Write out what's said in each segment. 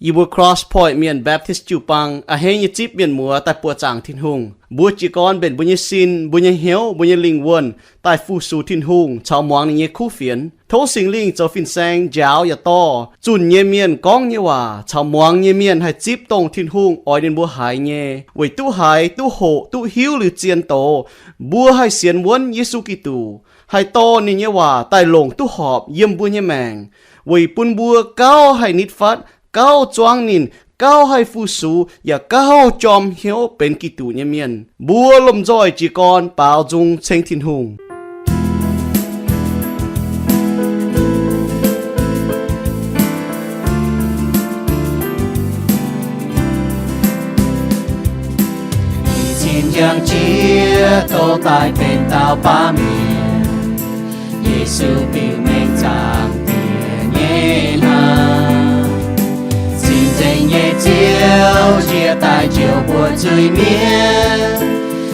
Yie mbuo Cross Point Mienh Baptist jiu-baang a'hneiv nyei zipv mienh muoz daaih buoqc zaangc Tin-Hungh. Mbuo jiez gorn mbenc mbuo nyei sin, mbuo nyei hnyouv, mbuo nyei lingh wuonh daaih fu-sux Tin-Hungh caux muangx ninh nyei kuv fienx. Tov Singx Lingh zoux fin-saeng njaaux yaac dorh zunh nyei mienh gorngv nyei waac caux muangx nyei mienh haih zipv dongh Tin-Hungh oix ninh mbuo haiz nyei. Weic duqv haiz, duqv hoqc, duqv hiuv liuz zien doz, mbuo haih sienx wuonv Yesu Giduc, haih dorh ninh nyei waac daaih longc duqv horpc yiem mbuo nyei maengc, weic bun mbuo gauh haih nitv fatv, gauh zuangv ninh, gauh haih fu-sux, yaac gauh jorm hnyouv benx Giduc nyei mienh. Mbuo lomh nzoih jiez gorn baaux nzung ceng Tin-Hungh. Ih cin njang jiex douz daaih benx dauh baav mienh, Yesu biux mengh Zaangc Diex nyei hnangv. Cing-nzengc nyei Ziouv njiec daaih njoux mbuo zuiz-mienh.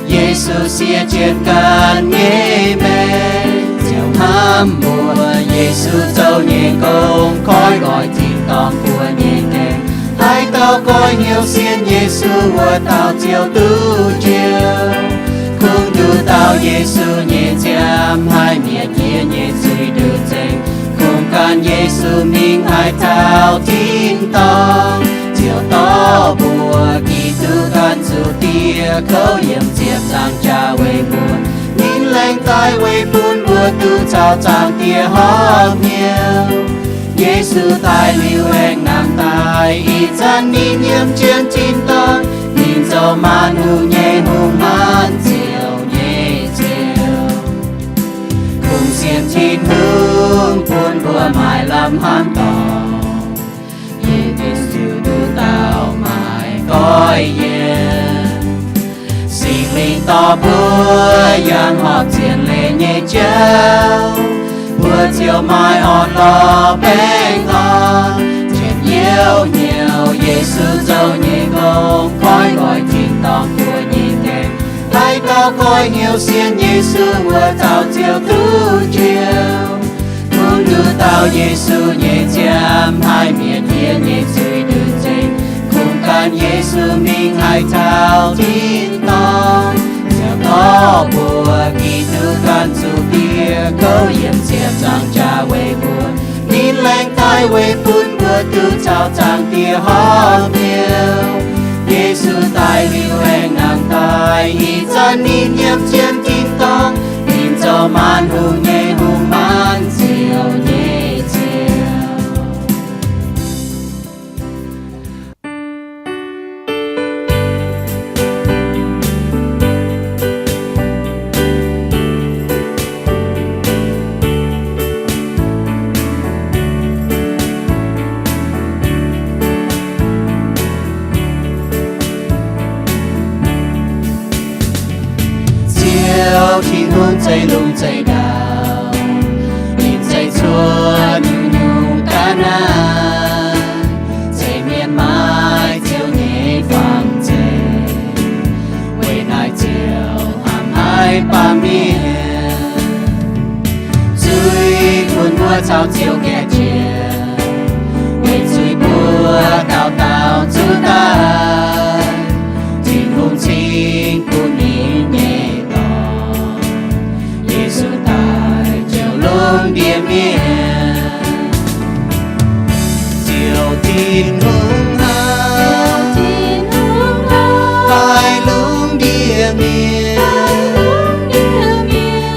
Yesu siev jienv ganh nyei maengc, ziouc hnamv mbuo. Yesu zoux nyei gong koiv nqoi tin-dorngh mbuo nyei gaengh. Haaix dauh goiv hnyouv sienx Yesu, wuov dauh ziouc duqv njoux. Kungx nduqc dauh Yesu nyei nziaamv, haih mietc yie nyei zuiz-nduqc nzengc. Kungx gan Yesu mingh haih taux tin-dorngh, ziouc dorh mbuo Giduc ganh zuqc dieh kouv yiem ziepc nzaangc jaax weic mbuo. Ninh laengz daaih weic bun mbuo duqv caux Zaangc Diex horpc hnyouv. Yesu daaih liuz aengx nangh daaih, ih zanc ninh yiem jienv tin-dorngh. Ninh zoux maanc hungh nyei Hungh, maanc ziouc nyei Ziouv. Kungx sienx Tin-Hungh bun mbuo maaih lamh hnamv dorngc, yie dingc zuqc nduqc dauh maaih goiv yiem. Singx Lingh dorh mbuo yangh horpc zien leiz nyei jauv, mbuo ziouc maaih orn-lorqc baengh orn. Janx-youh hnyouv Yesu zoux nyei gong koiv nqoi tin-dorngh mbuo nyei gaengh. Haaix dauh goiv hnyouv sienx Yesu, wuov dauh ziouc duqv njoux. Kungx nduqc dauh Yesu nyei nziaamv, haih mietc yie nyei zuiz-nduqc nzengc. Kungx gan Yesu mingh haih taux tin-dorngh, ziouc dorh mbuo Giduc ganh zuqc dieh kouv yiem ziepc nzaangc jaax weic mbuo. Ninh laengz daaih weic bun mbuo duqv caux Zaangc Diex horpc hnyouv. Yesu daaih liuz aengx nangh daaih, ih zanc ninh yiem jienv tin-dorngh. Ninh zoux maanc hungh nyei Hungh, maanc ziouc nyei Ziouv. Ziouv Tin-Hungh zeiz lungh zeiz ndau, ninh zeiz cuotv nyungc-nyungc ga'naaiv, zeiz mienh maaih Ziouv nyei fangx zeiv. Weic naaiv Ziouv hnamv haic baamh mienh, zuiz bun mbuo caux Ziouv gaengh jiex, weic zuiz mbuo dauh dauh zuqc daic. Tin-Hungh cingx bun ninh nyei Dorn, Yesu daic ziouc lungh ndiev mienh. Ziouv Tin-Hungh hnamv, haih lungh ndiev mienh.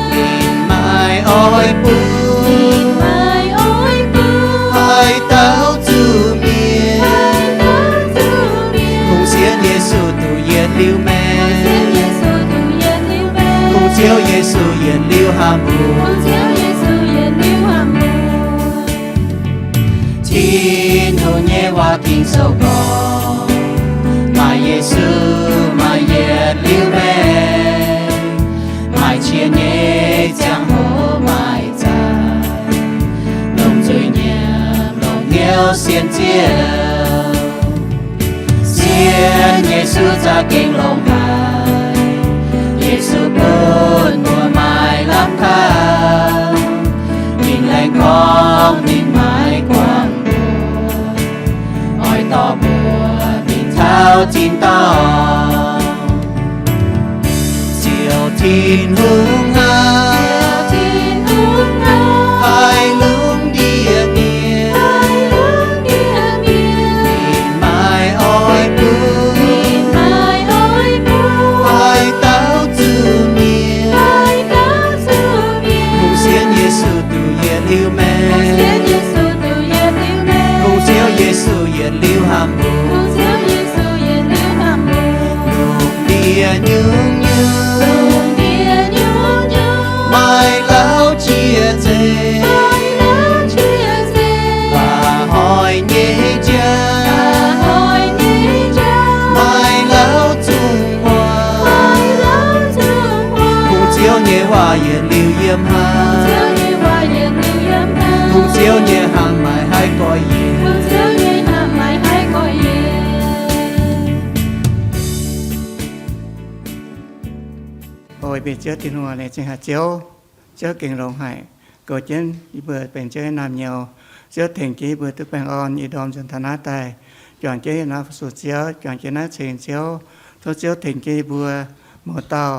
Ninh maaih oix bun, haih douc zuqc mienh. Kungx sienx Yesu duqv yietc liuz maengc. Kungx Ziouv Yesu yietc liuz hnamv mbuo. Tin-Hungh nyei waac Ging-Sou gorngv, maaih Yesu maaih yietc liuz maengc, maaih qiex nyei ziangh hoc maaih zaaix, longc nzuih nyiemc longc hnyouv sienx Ziouv. Sienx Yesu za'gengh longx haic. Yesu bun mbuo maaih lamh kaux. Ninh laengz gorngv ninh maiv guangc mbuo, oix dorh mbuo mingh taux tin-dorngh. Ziouv Tin-Hungh aac, haih lungh ndiev mienh, ninh maaih oix bun, haih daauv zuqc mienh. Kungx sienx Yesu duqv yietc liuz maengc, kungx Ziouv Yesu yietc liuz hnamv mbuo. Lungh ndiev nyungc-nyungc maaih lauh jiex nzengc, baac hnoi nyei jauv maaih lauh zungh muoz. Kungx Ziouv nyei waac yietc liuz yiem hnangv, kungx Ziouv nyei hnamv maaih haih goiv yienc. O mbuo Ziouv Tin-Hungh, laengz zingh haic Ziouv. Ziouv gengh longx haic, goux jienv yie mbuo benx Ziouv nyei naamh nyouz. Ziouv tengx jienv yie mbuo duqv baengh orn nyei ndorm nzuonx taux naaiv daaih, juangc jienv yiem naaiv fu-sux Ziouv, juangc jienv naaiv ceng Ziouv. Tov Ziouv tengx jienv yie mbuo mouz dauh,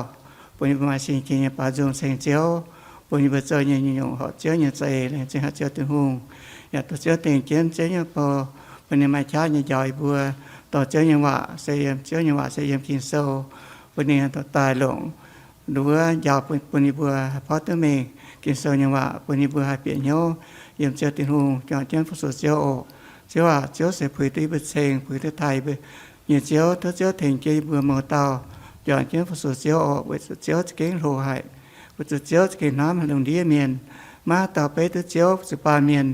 bun yie mbuo maaih sin jiex nyei baaux nzung ceng Ziouv, bun yie mbuo zoux nyei nyungc-nyungc horpc Ziouv nyei za'eix. Laengz zingh haic Ziouv Tin-Hungh. Yaac tov Ziouv tengx jienv Ziouv nyei bou, bun ninh maaih qaqv nyei njaaux yie mbuo dorh Ziouv nyei waac, se yiem Ziouv nyei waac se yiem Ging-Sou, bun ninh dorh daaih longc wuov njaaux bun, bun yie mbuo haih porv duqv mingh Ging-Sou nyei waac, bun yie mbuo haih bieqc hnyouv yiem Ziouv Tin-Hungh, juangc jienv fu-sux Ziouv oc. Ziouv aac, Ziouv se puix duqv yie mbuo ceng, puix duqv taaih yie mbuo nyei Ziouv. Tov Ziouv tengx jienv yie mbuo mouz dauh juangc jienv fu-sux Ziouv oc, weic zuqc Ziouv za'gengh hlo haic, weic zuqc Ziouv za'gengh hnamv haic lungh ndiev mienh. Maiv dauh beiv duqv Ziouv, zuqc baamh mienh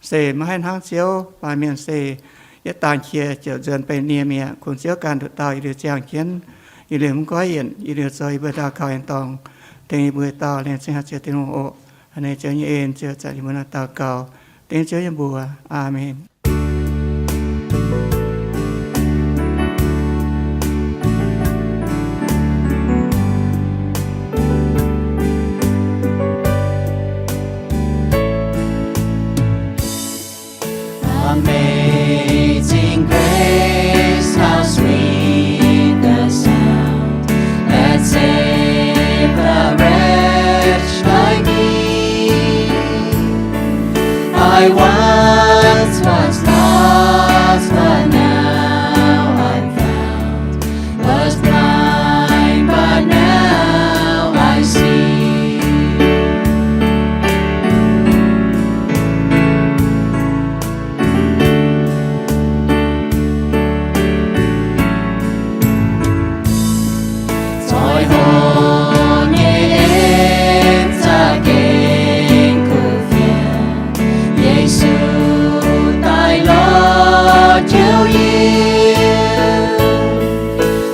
se maiv haih hnangv Ziouv. Baamh mienh se yietv dangh qiex ziouc nzuonx benx nie mi'aqv. Kungx Ziouv ganh nduqc dauh yietc liuz ziangh jienv, yietc liuz mv goiv yienc, yietc liuz zoux yie mbuo ndau gaux nyei dorngx, tengx yie mbuo dauh. Laengz zingh haic Ziouv Tin-Hungh oc. Hnangv naaiv Ziouv nyei en, Ziouv zanc yie mbuo naaiv daux gaux dengv Ziouv nyei mbuox. Aamen. Amazing grace, how sweet the sound that saved a wretch like me. I once was lost, but now I'm found, was blind, but now I see. Zoih hoc nyei en za'gengh kuv fienx, Yesu daaih lorz jouh yie.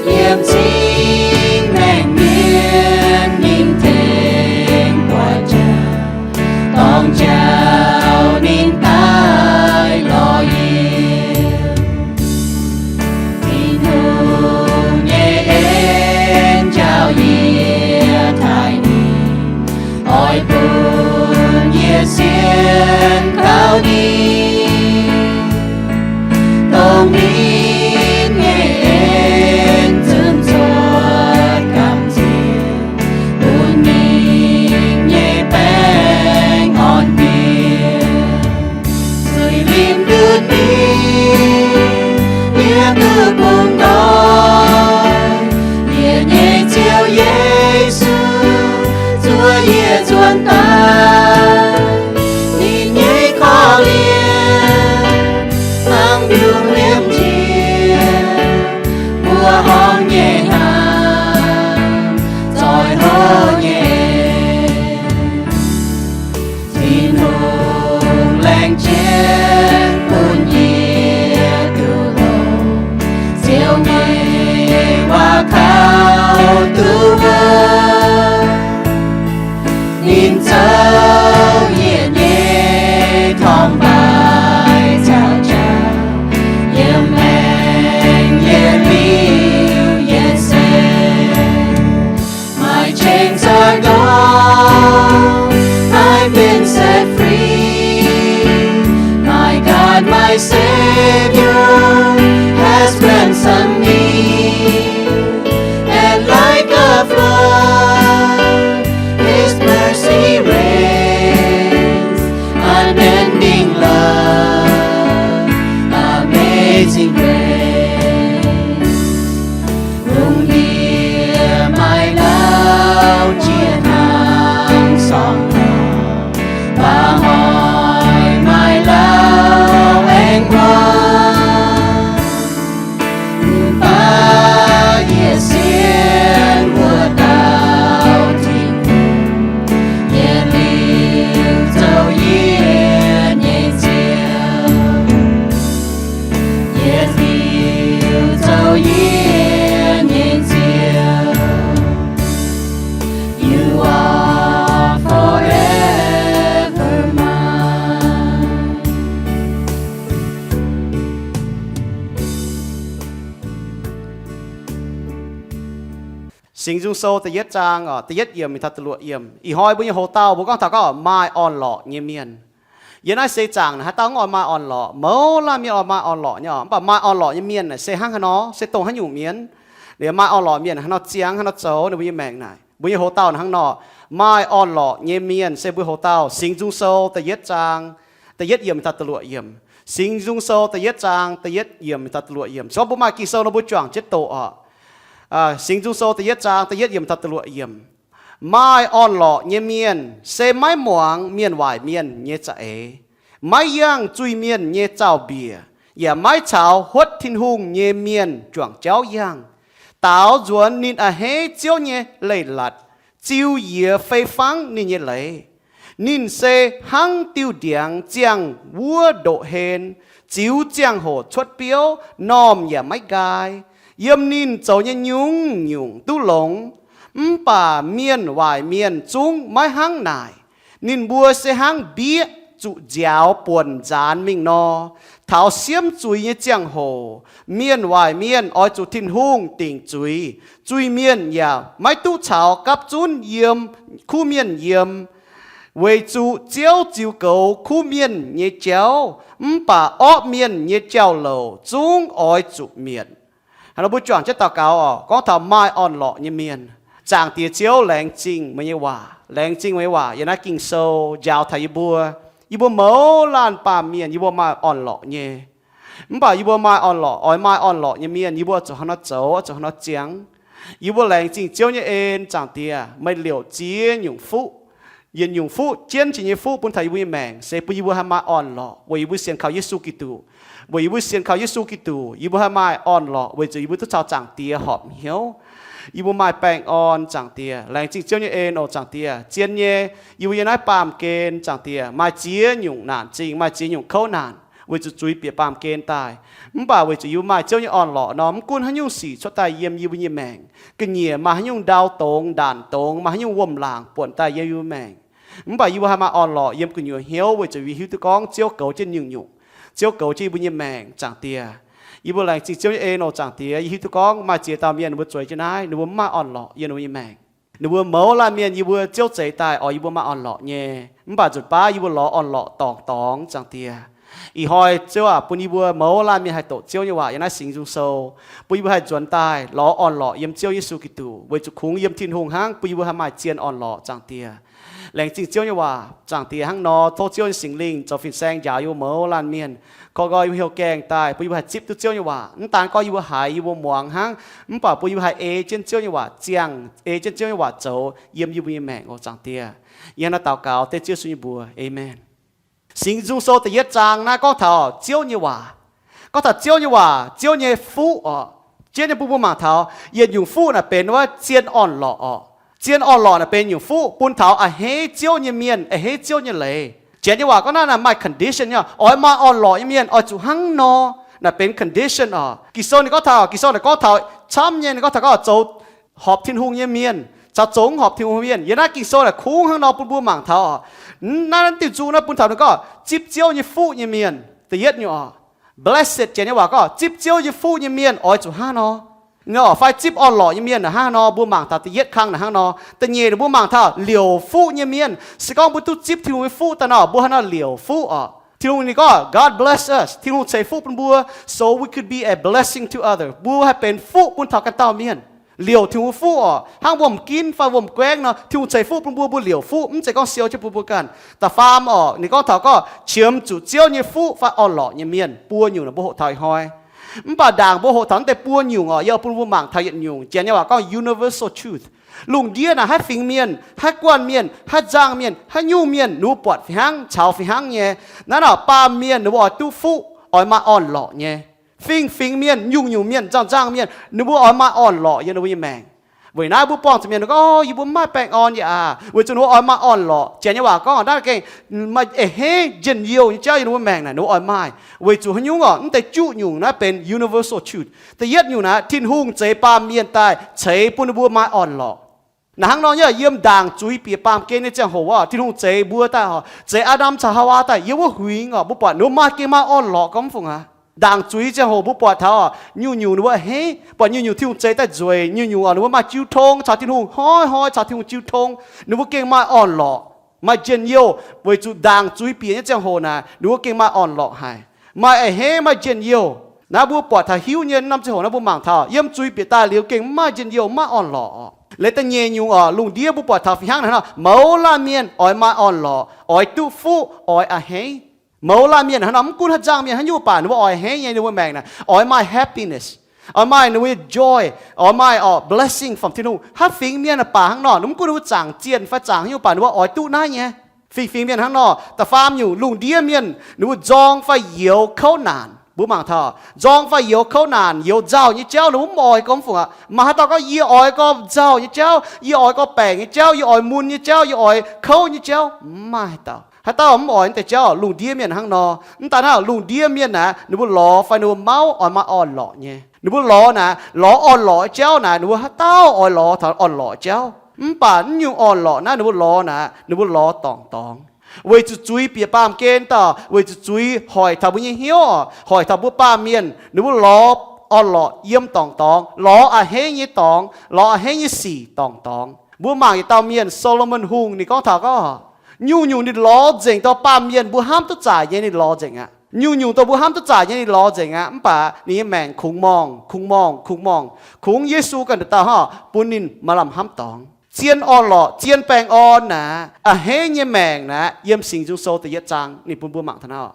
Yiem cing-mengh mienh ninh tengx buatc jaax, dorng jauv ninh daaih lorz yie. Tin-Hungh nyei en njaaux yie taaih ninh, oix bun yie sienx kaux ninh. Dongh ninh nyei en zunc cuotv gamh nziex, bun ninh nyei baengh orn mienh. Zuiz-limc nduqc ninh, yie duqv bungx nqoi. Yie nyei Ziouv Yesu, zuov yie nzuonx daaih. Ninh nyei korv-lienh hnangv yungh liemh njiec, mbuo horngh nyei hnamv, zoih hoc nyei. Tin-Hungh laengz jienv bun yie duqv longx, se Zingh Weic, lungh ndiev maaih ndau jiex hnangv sorng taux, mbaa hnoi maaih ndau aengx wuov. Mv baac yie sienx wuov dauh Tin-Hungh, yietc liuz zoux yie nyei Ziouv, yietc liuz zoux yie nyei Ziouv. You are forever mine. Singx Nzung Sou da'yietv zaang, da'yietv yiemc mingh taux da'luoqc yiemc. Ih hnoi mbuo nyei hoc-dauh mbuo gorngv taux gorngv maaih orn-lorqc nyei mienh. Yiem naaiv seix zaangc naaic haaix dauh mv oix maaih orn-lorqc? Mouz laanh mienh oix maaih orn-lorqc nyei oc. Mv baac maaih orn-lorqc nyei mienh naaic se hnangv haaix nor? Se dongh haaix nyungc mienh? Liuz maaih orn-lorqc mienh haaix nor ziangh, haaix nor zoux ninh mbuo nyei maengc naaic? Mbuo nyei hoc-dauh naaic hnangv nor, maaih orn-lorqc nyei mienh se mbuo hoc-dauh. Singx Nzung Sou da'yietv zaang, da'yietv yiemc mingh taux da'luoqc yiemc. Singx Nzung Sou da'yietv zaang, da'yietv yiemc mingh taux da'luoqc yiemc. Se gorngv mbuo maaih Ging-Sou nor mbuo juangc jienv doqc oc. Singx Nzung Sou da'yietv zaang, da'yietv yiemc mingh taux da'luoqc yiemc. Maaih orn-lorqc nyei mienh se maiv muangx mienh waaic mienh nyei za'eix, maiv yangh zuiz-mienh nyei zaux-mbiec, yaac maiv caux huotv Tin-Hungh nyei mienh juangc jauv yangh. Daaux nzuonx ninh a'hneiv Ziouv nyei leiz-latc, ziux yie fei fangv ninh nyei leiz. Ninh se hnangv diuh ndiangx ziangh wuov ndoqv-hlen, ziux ziangh hoc cuotv biouv, normh yaac maiv nqaai. Yiem ninh zoux nyei nyungc-nyungc duqv longx, mv baac mienh waaic mienh zungv maiv hnangv naaic. Ninh mbuo se hnangv mbieqv zuqc nziaaux buonc nzaanx mingh nor. Taux siemv zuiz nyei ziangh hoc, mienh waaic mienh oix zuqc Tin-Hungh dingc zuiz. Zuiz-mienh yaac maiv duqv caux gapv zunv yiem kuv mienh yiem, weic zuqc Ziouv ziux goux kuv mienh nyei jauv, mv baac orqv mienh nyei jauv-louc zungv oix zuqc mietc. Hnangv nor mbuo juangc jienv daux gaux oc. Gorngv taux maaih orn-lorqc nyei mienh, Zaangc Diex Ziouv, laengz zingh meih nyei waac, laengz zingh meih nyei waac yiem naaiv Ging-Sou njaaux taux yie mbuo. Yie mbuo mouz laanh baamh mienh yie mbuo maaih orn-lorqc nyei. Mv baac yie mbuo maaih orn-lorqc, oix maaih orn-lorqc nyei mienh, yie mbuo zuqc hnangv nor zoux, zuqc hnangv nor ziangx. Yie mbuo laengz zingh Ziouv nyei en, Zaangc Diex, meih liouc ziex nyungc fuqv, yietc nyungc fuqv jienv jiex nyei fuqv bun taux yie mbuo nyei maengc, se bun yie mbuo haih maaih orn-lorqc weic yie mbuo sienx kaux Yesu Giduc. Weic yie mbuo sienx kaux Yesu Giduc, yie mbuo haih maaih orn-lorqc weic zuqc yie mbuo duqv caux Zaangc Diex horpc hnyouv. Yie mbuo maaih baengh orn, Zaangc Diex. Laengz zingh Ziouv nyei en oc, Zaangc Diex. Zien nyei, yie mbuo yiem naaiv baamh gen, Zaangc Diex, maaih ziex nyungc naanc zingh, maaih ziex nyungc kouv naanc weic zuqc zuiz bieqc baamh gen daaih. Mv baac weic zuqc yie mbuo maaih Ziouv nyei orn-lorqc nor, mv gunv haaix nyungc sic cuotv daaih yiem yie mbuo nyei maengc, ga'nyiec maaih haaix nyungc ndau dongz, ndaanc dongz, maaih haaix nyungc wuom-laangc buonc daaih yiem yie mbuo maengc, mv baac yie mbuo haih maaih orn-lorqc yiem gu'nyuoz hnyouv weic zuqc yie hiuv duqv gorngv Ziouv goux jienv nyungc-nyungc. Ziouv goux jienv yie mbuo nyei maengc, Zaangc Diex. Yie mbuo laengz zingh Ziouv nyei en oc, Zaangc Diex. Yie hiuv duqv gorngv maaih ziex dauh mienh ninh mbuo zueiz jienv naaiv, ninh mbuo mv maaih orn-lorqc yiem ninh mbuo nyei maengc. Ninh mbuo mouz laanh mienh yie mbuo ziouv zeix daaih oix yie mbuo maaih orn-lorqc nyei, mv baac nzunc baav yie mbuo lorz orn-lorqc dorngc dorngx, Zaangc Diex. Ih hnoi Ziouv aac, bun yie mbuo mouz laanh mienh haih doqc Ziouv nyei waac yiem naaiv Singx Nzung Sou, bun yie mbuo haih nzuonx daaih lorz orn-lorqc yiem Ziouv Yesu Giduc, weic zuqc kungx yiem Tin-Hungh hnangv bun yie mbuo haih maaih zien orn-lorqc, Zaangc Diex. Laengz zingh Ziouv nyei waac, Zaangc Diex. Hnangv nor tov Ziouv nyei Singx Lingh zoux fin-saeng njaaux yie mbuo mouz laanh mienh, korv nqoi yie mbuo hnyouv gaengh daaih bun yie mbuo haih zipv duqv Ziouv nyei waac. Mv daan gorngv yie mbuo haiz yie mbuo muangx hnangv, mv baac bun yie mbuo haih ei jienv Ziouv nyei waac ziangh, ei jienv Ziouv nyei waac zoux yiem yie mbuo nyei maengc oc, Zaangc Diex. Yie hnangv naaiv daux gaux dengv Ziouv Yesu nyei mbuox. Aamen. Singx Nzung Sou da'yietv zaang naaiv gorngv taux Ziouv nyei waac. Gorngv taux Ziouv nyei waac, Ziouv nyei fuqv oc. Jienv nyei bun mbuo mangc taux yietc nyungc fuqv naaic benx wuov zien orn-lorqc oc. Zien orn-lorqc naaic benx nyungc fuqv bun taux a'hneiv Ziouv nyei mienh, a'hneiv Ziouv nyei leiz. Janx nyei waac gorngv naaiv naaic maaih condition nyei, oix maaih orn-lorqc nyei mienh oix zuqc hnangv nor. Naaic benx condition oc. Ging-Sou ninh gorngv taux, Ging-Sou naaic gorngv taux camv nyei, ninh gorngv taux gorngv zoux horpc Tin-Hungh nyei mienh caux zoux mv horpc Tin-Hungh mienh. Yiem naaiv Ging-Sou naaic kungx hnangv nor bun mbuo mangc taux oc. Naaiv diuh nzung naaiv bun taux ninh gorngv zipv Ziouv nyei fuqv nyei mienh, da'yietv nyungc oc. Blessed, Janx nyei waac gorngv zipv Ziouv nyei fuqv nyei mienh oix zuqc hnangv nor. Fai zipv orn-lorqc nyei mienh naaic hnangv nor, mbuo mangc taux da'yietv kang naaic hnangv nor. Da'nyeic ninh mbuo mangc taux liouc fuqv nyei mienh. Se gorngv mbuo duqv zipv Tin-Hungh nyei fuqv daaih nor, mbuo hnangv nor liouc fuqv oc. Tin-Hungh ninh gorngv, God bless us, Tin-Hungh ceix fuqv bun mbuo, so we could be a blessing to other, mbuo haih benx fuqv bun taux ganh dauh mienh. Liouc Tin-Hungh fuqv oc, hnangv wuom-ginv fai wuom-guaengv nor, Tin-Hungh ceix fuqv bun mbuo, mbuo liouc fuqv, mv zeiz gorngv siou jienv bun mbuo ganh. Da'faam oc, ninh gorngv taux gorngv qiemx zuqc Ziouv nyei fuqv fai orn-lorqc nyei mienh, buo nyungc naaic mbuo hoqc taux ih hnoi. Mv baac ndaangc mbuo hoqc taux naaiv deix buo nyungc oc, yie bun mbuo mangc taux yietc nyungc. Janx nyei waac gorngv universal truth. Lungh ndiev naaic haaix fingx mienh, haaix guanh mienh, haaix nzangh mienh, haaix nyungc mienh, ninh mbuo buatc fih hnangv, caux fih hnangv nyei. Naaiv nor baamh mienh ninh mbuo oix duqv fuqv, oix maaih orn-lorqc nyei. Fingx-fingx mienh, nyungc-nyungc mienh, nzangh-nzangh mienh, ninh mbuo oix maaih orn-lorqc yiem ninh mbuo nyei maengc. Weic naaiv mbuo buangh zuqc mienh gorngv, yie mbuo mv maaih baengh orn yaac aac, weic zuqc ninh mbuo oix maaih orn-lorqc. Janx nyei waac gorngv naaiv gengh maaih a'hneiv njien-youh nyei jauv yiem ninh mbuo maengc naaic, ninh mbuo oix maaih. Weic zuqc haaix nyungc oc? Mv deix juqv nyungc naaiv benx universal truth. Da'yietv nyungc naaiv, Tin-Hungh zeix baamh mienh daaih ceix bun ninh mbuo maaih orn-lorqc. Naaic hnangv nor nyei, yiem ndaangc zuiz bieqc baamh gen nyei ziangh hoc oc, Tin-Hungh zeix mbuo daaih oc, zeix Aa^ndam caux Haawaa daaih yiem wuov huingx oc, mbuo buatc ninh mbuo maaih, gengh maaih orn-lorqc gormx fungc aqv. Ndaangc zuiz ziangh hoc mbuo buatc taux oc, nyungc-nyungc ninh mbuo a'hneiv, buatc nyungc-nyungc Tin-Hungh zeix daaih nzueic, nyungc-nyungc oc, ninh mbuo maaih jiu tong caux Tin-Hungh, hnoi-hnoi caux Tin-Hungh jiu tong, ninh mbuo gengh maaih orn-lorqc, maaih njien-youh. Weic zuqc ndaangc zuiz bieqc nyei ziangh hoc naaic ninh mbuo gengh maaih orn-lorqc haic, maaih a'hneiv, maaih njien-youh. Naaiv mbuo buatc taux hiuv nyei norm ziangh hoc naaiv mbuo mangc taux yiem zuiz bieqc daaih liuz gengh maaih njien-youh, maaih orn-lorqc. Leiz da'nyeic nyungc oc, lungh ndiev mbuo buatc taux fih hnangv naaiv nor, mouz laanh mienh oix maaih orn-lorqc, oix duqv fuqv, oix a'hneiv. Mouz laanh mienh hnangv nor, mv gunv haaix nzangh mienh haaix nyungc baac ninh mbuo oix a'hneiv nyei, ninh mbuo maengc naaic oix maaih happiness, oix maaih ninh mbuo joy, oix maaih oc blessing from Tin-Hungh. Haaix fingx mienh baac hnangv nor, mv gunv ninh mbuo zaangc zienh fai zaangc haaix nyungc baac ninh mbuo oix duqv naaiv nyei. Fingx-fingx mienh hnangv nor. Da'faam nyungc, lungh ndiev mienh ninh mbuo nzorng fai youx kouv naanc. Mbuo mangc taux nzorng fai youx kouv naanc, youx nzauh nyei jauv ninh mbuo mv oix gormx fungc aqv. Maaih haaix dauh gorngv, yie oix gorngv nzauh nyei jauv, yie oix gorngv baengc nyei jauv, yie oix mun nyei jauv, yie oix kouv nyei jauv? Mv maaih haaix dauh. Haaix dauh mv oix naaiv deix jauv? Lungh ndiev mienh hnangv nor. Mv daaih naaiv, lungh ndiev mienh naaic ninh mbuo lorz fai ninh mbuo mauv oix maaih orn-lorqc nyei. Ninh mbuo lorz naaic, lorz orn-lorqc jauv naaic, ninh mbuo haaix dauh oix lorz taux orn-lorqc jauv. Mv baac naaiv nyungc orn-lorqc naaiv ninh mbuo lorz naaic, ninh mbuo lorz dorngc dorngx. Weic zuqc zuiz bieqc baamh gen daaih, weic zuqc zuiz hoic taux mbuo nyei hnyouv, hoic taux mbuo baamh mienh, ninh mbuo lorz orn-lorqc yiem dorngc dorngx, lorz a'hneiv nyei dorngx, lorz a'hneiv nyei sic dorngc dorngx. Mbuo mangc yietc dauh mienh, Solomon Hungh, ninh gorngv taux gorngv, nyungc-nyungc ninh lorz nzengc, dongh baamh mienh mbuo hnamv duqv zaaic nyei ninh lorz nzengc aqv. Nyungc-nyungc dongh mbuo hnamv duqv zaaic nyei ninh lorz nzengc aqv. Mv baac ninh nyei maengc kungx morngh, kungx morngh, kungx morngh, kungx Yesu ganh dauh dauh hnangv bun ninh maaih lamh hnamv dorngx. Zien orn-lorqc, zien baengh orn naaic, a'hneiv nyei maengc naaic, yiem Singx Nzung Sou da'yietv zaang ninh bun mbuo mangc taux naaiv.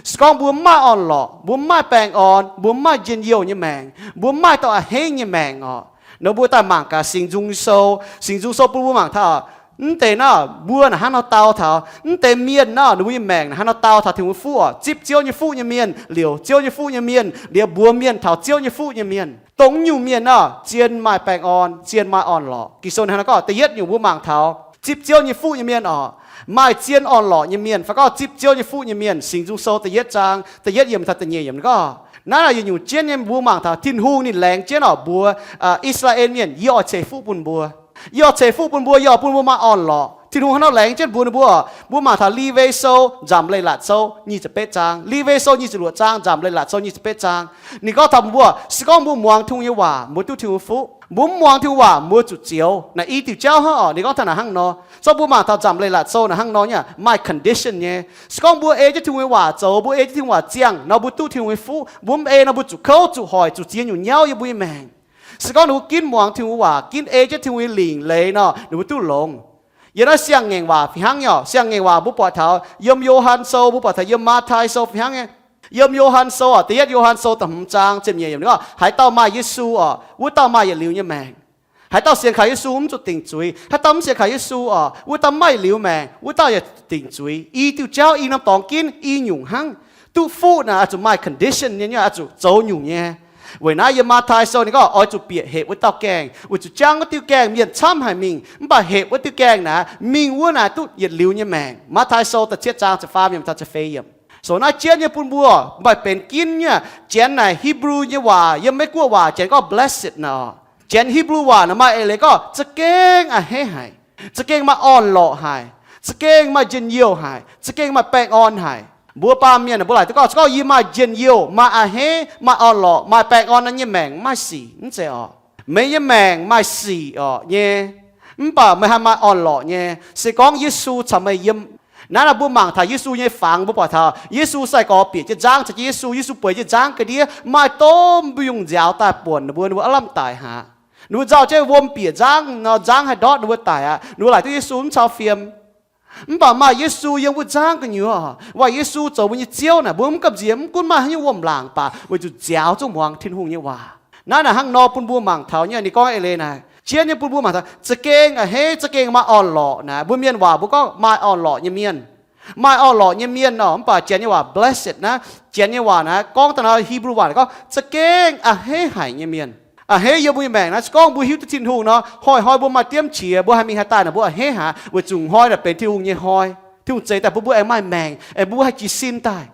Se gorngv mbuo mv maaih orn-lorqc, mbuo mv maaih baengh orn, mbuo mv maaih njien-youh nyei maengc, mbuo mv maaih dauh a'hneiv nyei maengc oc. Nor mbuo daaih mangc gaax Singx Nzung Sou. Singx Nzung Sou bun mbuo mangc taux, mv deix naaiv mbuo naaic hnangv nor dau taux, mv deix mienh naaiv ninh mbuo nyei maengc naaic hnangv nor dau taux Tin-Hungh nyei fuqv oc. Zipv Ziouv nyei fuqv nyei mienh, liouc Ziouv nyei fuqv nyei mienh, liouc mbuox mienh taux Ziouv nyei fuqv nyei mienh, dongh nyungc mienh naaiv zien maaih baengh orn, zien maaih orn-lorqc. Ging-Sou hnangv nor gorngv, da'yietv nyungc mbuo mangc taux zipv Ziouv nyei fuqv nyei mienh oc, maaih zien orn-lorqc nyei mienh, fai gorngv zipv Ziouv nyei fuqv nyei mienh. Singx Nzung Sou da'yietv zaang da'yietv yiemc taux da'nyeic yiemc gorngv, naaiv naaic yietc nyungc jienv nyei mbuo mangc taux Tin-Hungh ninh laengz jienv oc mbuox I^saa^laa^en Mienh, yie oix ceix fuqv bun mbuo. Yie oix ceix fuqv bun mbuo, yie oix bun mbuo maaih orn-lorqc. Tin-Hungh hnangv nor laengz jienv mbuox ninh mbuo oc. Mbuo mangc taux Lewi Sou, Nzamc Leiz-Latc Sou nyic ziepc betv zaang. Lewi Sou nyic ziepc luoqc zaang, Nzamc Leiz-Latc Sou nyic ziepc betv zaang. Ninh gorngv taux mbuo, se gorngv mbuo muangx Tin-Hungh nyei waac, mbuo duqv Tin-Hungh nyei fuqv. Mbuo mv muangx Tin-Hungh waac, mbuo zuqc zioux. Naaiv i diuc jauv hnangv oc. Ninh gorngv taux naaic hnangv nor. Zorqv mbuo mangc taux Nzamc Leiz-Latc Sou naaic hnangv nor nyei, maaih condition nyei. Se gorngv mbuo ei jienv Tin-Hungh nyei waac zoux, mbuo ei jienv Tin-Hungh waac ziangh nor, mbuo duqv Tin-Hungh nyei fuqv. Mbuo mv ei nor, mbuo zuqc kouv, zuqc hoic, zuqc ziex nyungc nyauv yiem mbuo nyei maengc. Se gorngv ninh mbuo ginv muangx Tin-Hungh waac, ginv ei jienv Tin-Hungh nyei lingc leiz nor, ninh mbuo duqv longx. Yiem naaiv siang-ngaengc waac fih hnangv nyei oc. Siang-ngaengc waac mbuo buatc taux yiem Yo^han Sou, mbuo buatc taux yiem Matv^tai Sou fih hnangv nyei. Yiem Yo^han Sou oc, da'yietv Yo^han Sou da'hmz zaang ziepc nyeic yiemc ninh gorngv, haaix dauh maaih Yesu oc, wuov dauh maaih yietc liuz nyei maengc. Haaix dauh sienx kaux Yesu mv zuqc dingc zuiz. Haaix dauh mv sienx kaux Yesu oc, wuov dauh mv maaih yietc liuz maengc, wuov dauh yaac dingc zuiz. I diuh jauv, i norm dorngx ginv i nyungc hnangv. Duqv fuqv naaic oix zuqc maaih condition nyei, oix zuqc zoux nyungc nyei. Weic naaiv yiem Matv^tai Sou ninh gorngv oix zuqc bieqc hepc wuov dauh gaengh, weic zuqc jangv wuov diuh gaengh mienh camv haic mingh, mv baac hepc wuov diuh gaengh naaic mingh wuov naaic duqv yietc liuz nyei maengc. Matv^tai Sou da'cietv zaang ziepc faam yiemc taux ziepc feix yiemc. Sou naaiv jienv nyei bun mbuo, mv baac benx ginv nyei. Janx naaic Hipv^lu nyei waac, yiem Meiv-Guoqv waac Janx gorngv blessed nor. Janx Hipv^lu waac naaic maaih eix leiz gorngv za'gengh a'hneiv haic, za'gengh maaih orn-lorqc haic, za'gengh maaih njien-youh haic, za'gengh maaih baengh orn haic. Mbuo baamh mienh mbuo laaic duqv gorngv, se gorngv yie maaih njien-youh, maaih a'hneiv, maaih orn-lorqc, maaih baengh orn, naaiv nyei maengc mv maaih sic, mv zeiz oc. Meih nyei maengc maaih sic orqc nyei, mv baac meih haih maaih orn-lorqc nyei, se gorngv Yesu caux meih yiem. Naaiv nor mbuo mangc taux Yesu nyei fangx, mbuo buatc taux Yesu sai-gorx bieqc jienv nzangv, caux jienv Yesu, Yesu bueix jienv nzangv ga'ndiev, maaih domh mbiungc nziaaux daaih buonc ninh mbuo, ninh mbuo aav lamh daic haaix. Ninh mbuo nzauh jienv wuom bieqc nzangv nor, nzangv haih ndortv ninh mbuo daic aqv. Ninh mbuo laaic duqv Yesu mv cau fiem. Mv baac maaih Yesu yiem wuov nzangv gu'nyuoz, waac Yesu zoux mbuo nyei Ziouv naaic, mbuo mv gamh nziex, mv gunv maaih haaix nyungc wuom-laangc baac weic zuqc nziaaux zungv muangx Tin-Hungh nyei waac. Naaiv naaic hnangv nor bun mbuo mangc taux nyei, ninh gorngv eix leiz naaic, jienv nyei bun mbuo mangc taux za'gengh a'hneiv, za'gengh maaih orn-lorqc naaic. Mbuo mienh waac mbuo gorngv maaih orn-lorqc nyei mienh. Maaih orn-lorqc nyei mienh nor, mv baac Janx nyei waac blessed naaiv, Janx nyei waac naaiv gorngv daaih nor, Hipv^lu waac gorngv za'gengh a'hneiv haic nyei mienh. A'hneiv yiem mbuo nyei maengc naaiv, se gorngv mbuo hiuv duqv Tin-Hungh nor, hnoi-hnoi mbuo maaih diemv qiex, mbuo haih mingh haih daaih naaic, mbuo a'hneiv haic, weic zuqc hnoi naaic benx Tin-Hungh nyei hnoi. Tin-Hungh zeix daaih bun mbuo aengx maaih maengc, aengx bun mbuo haih jiez sin daaih.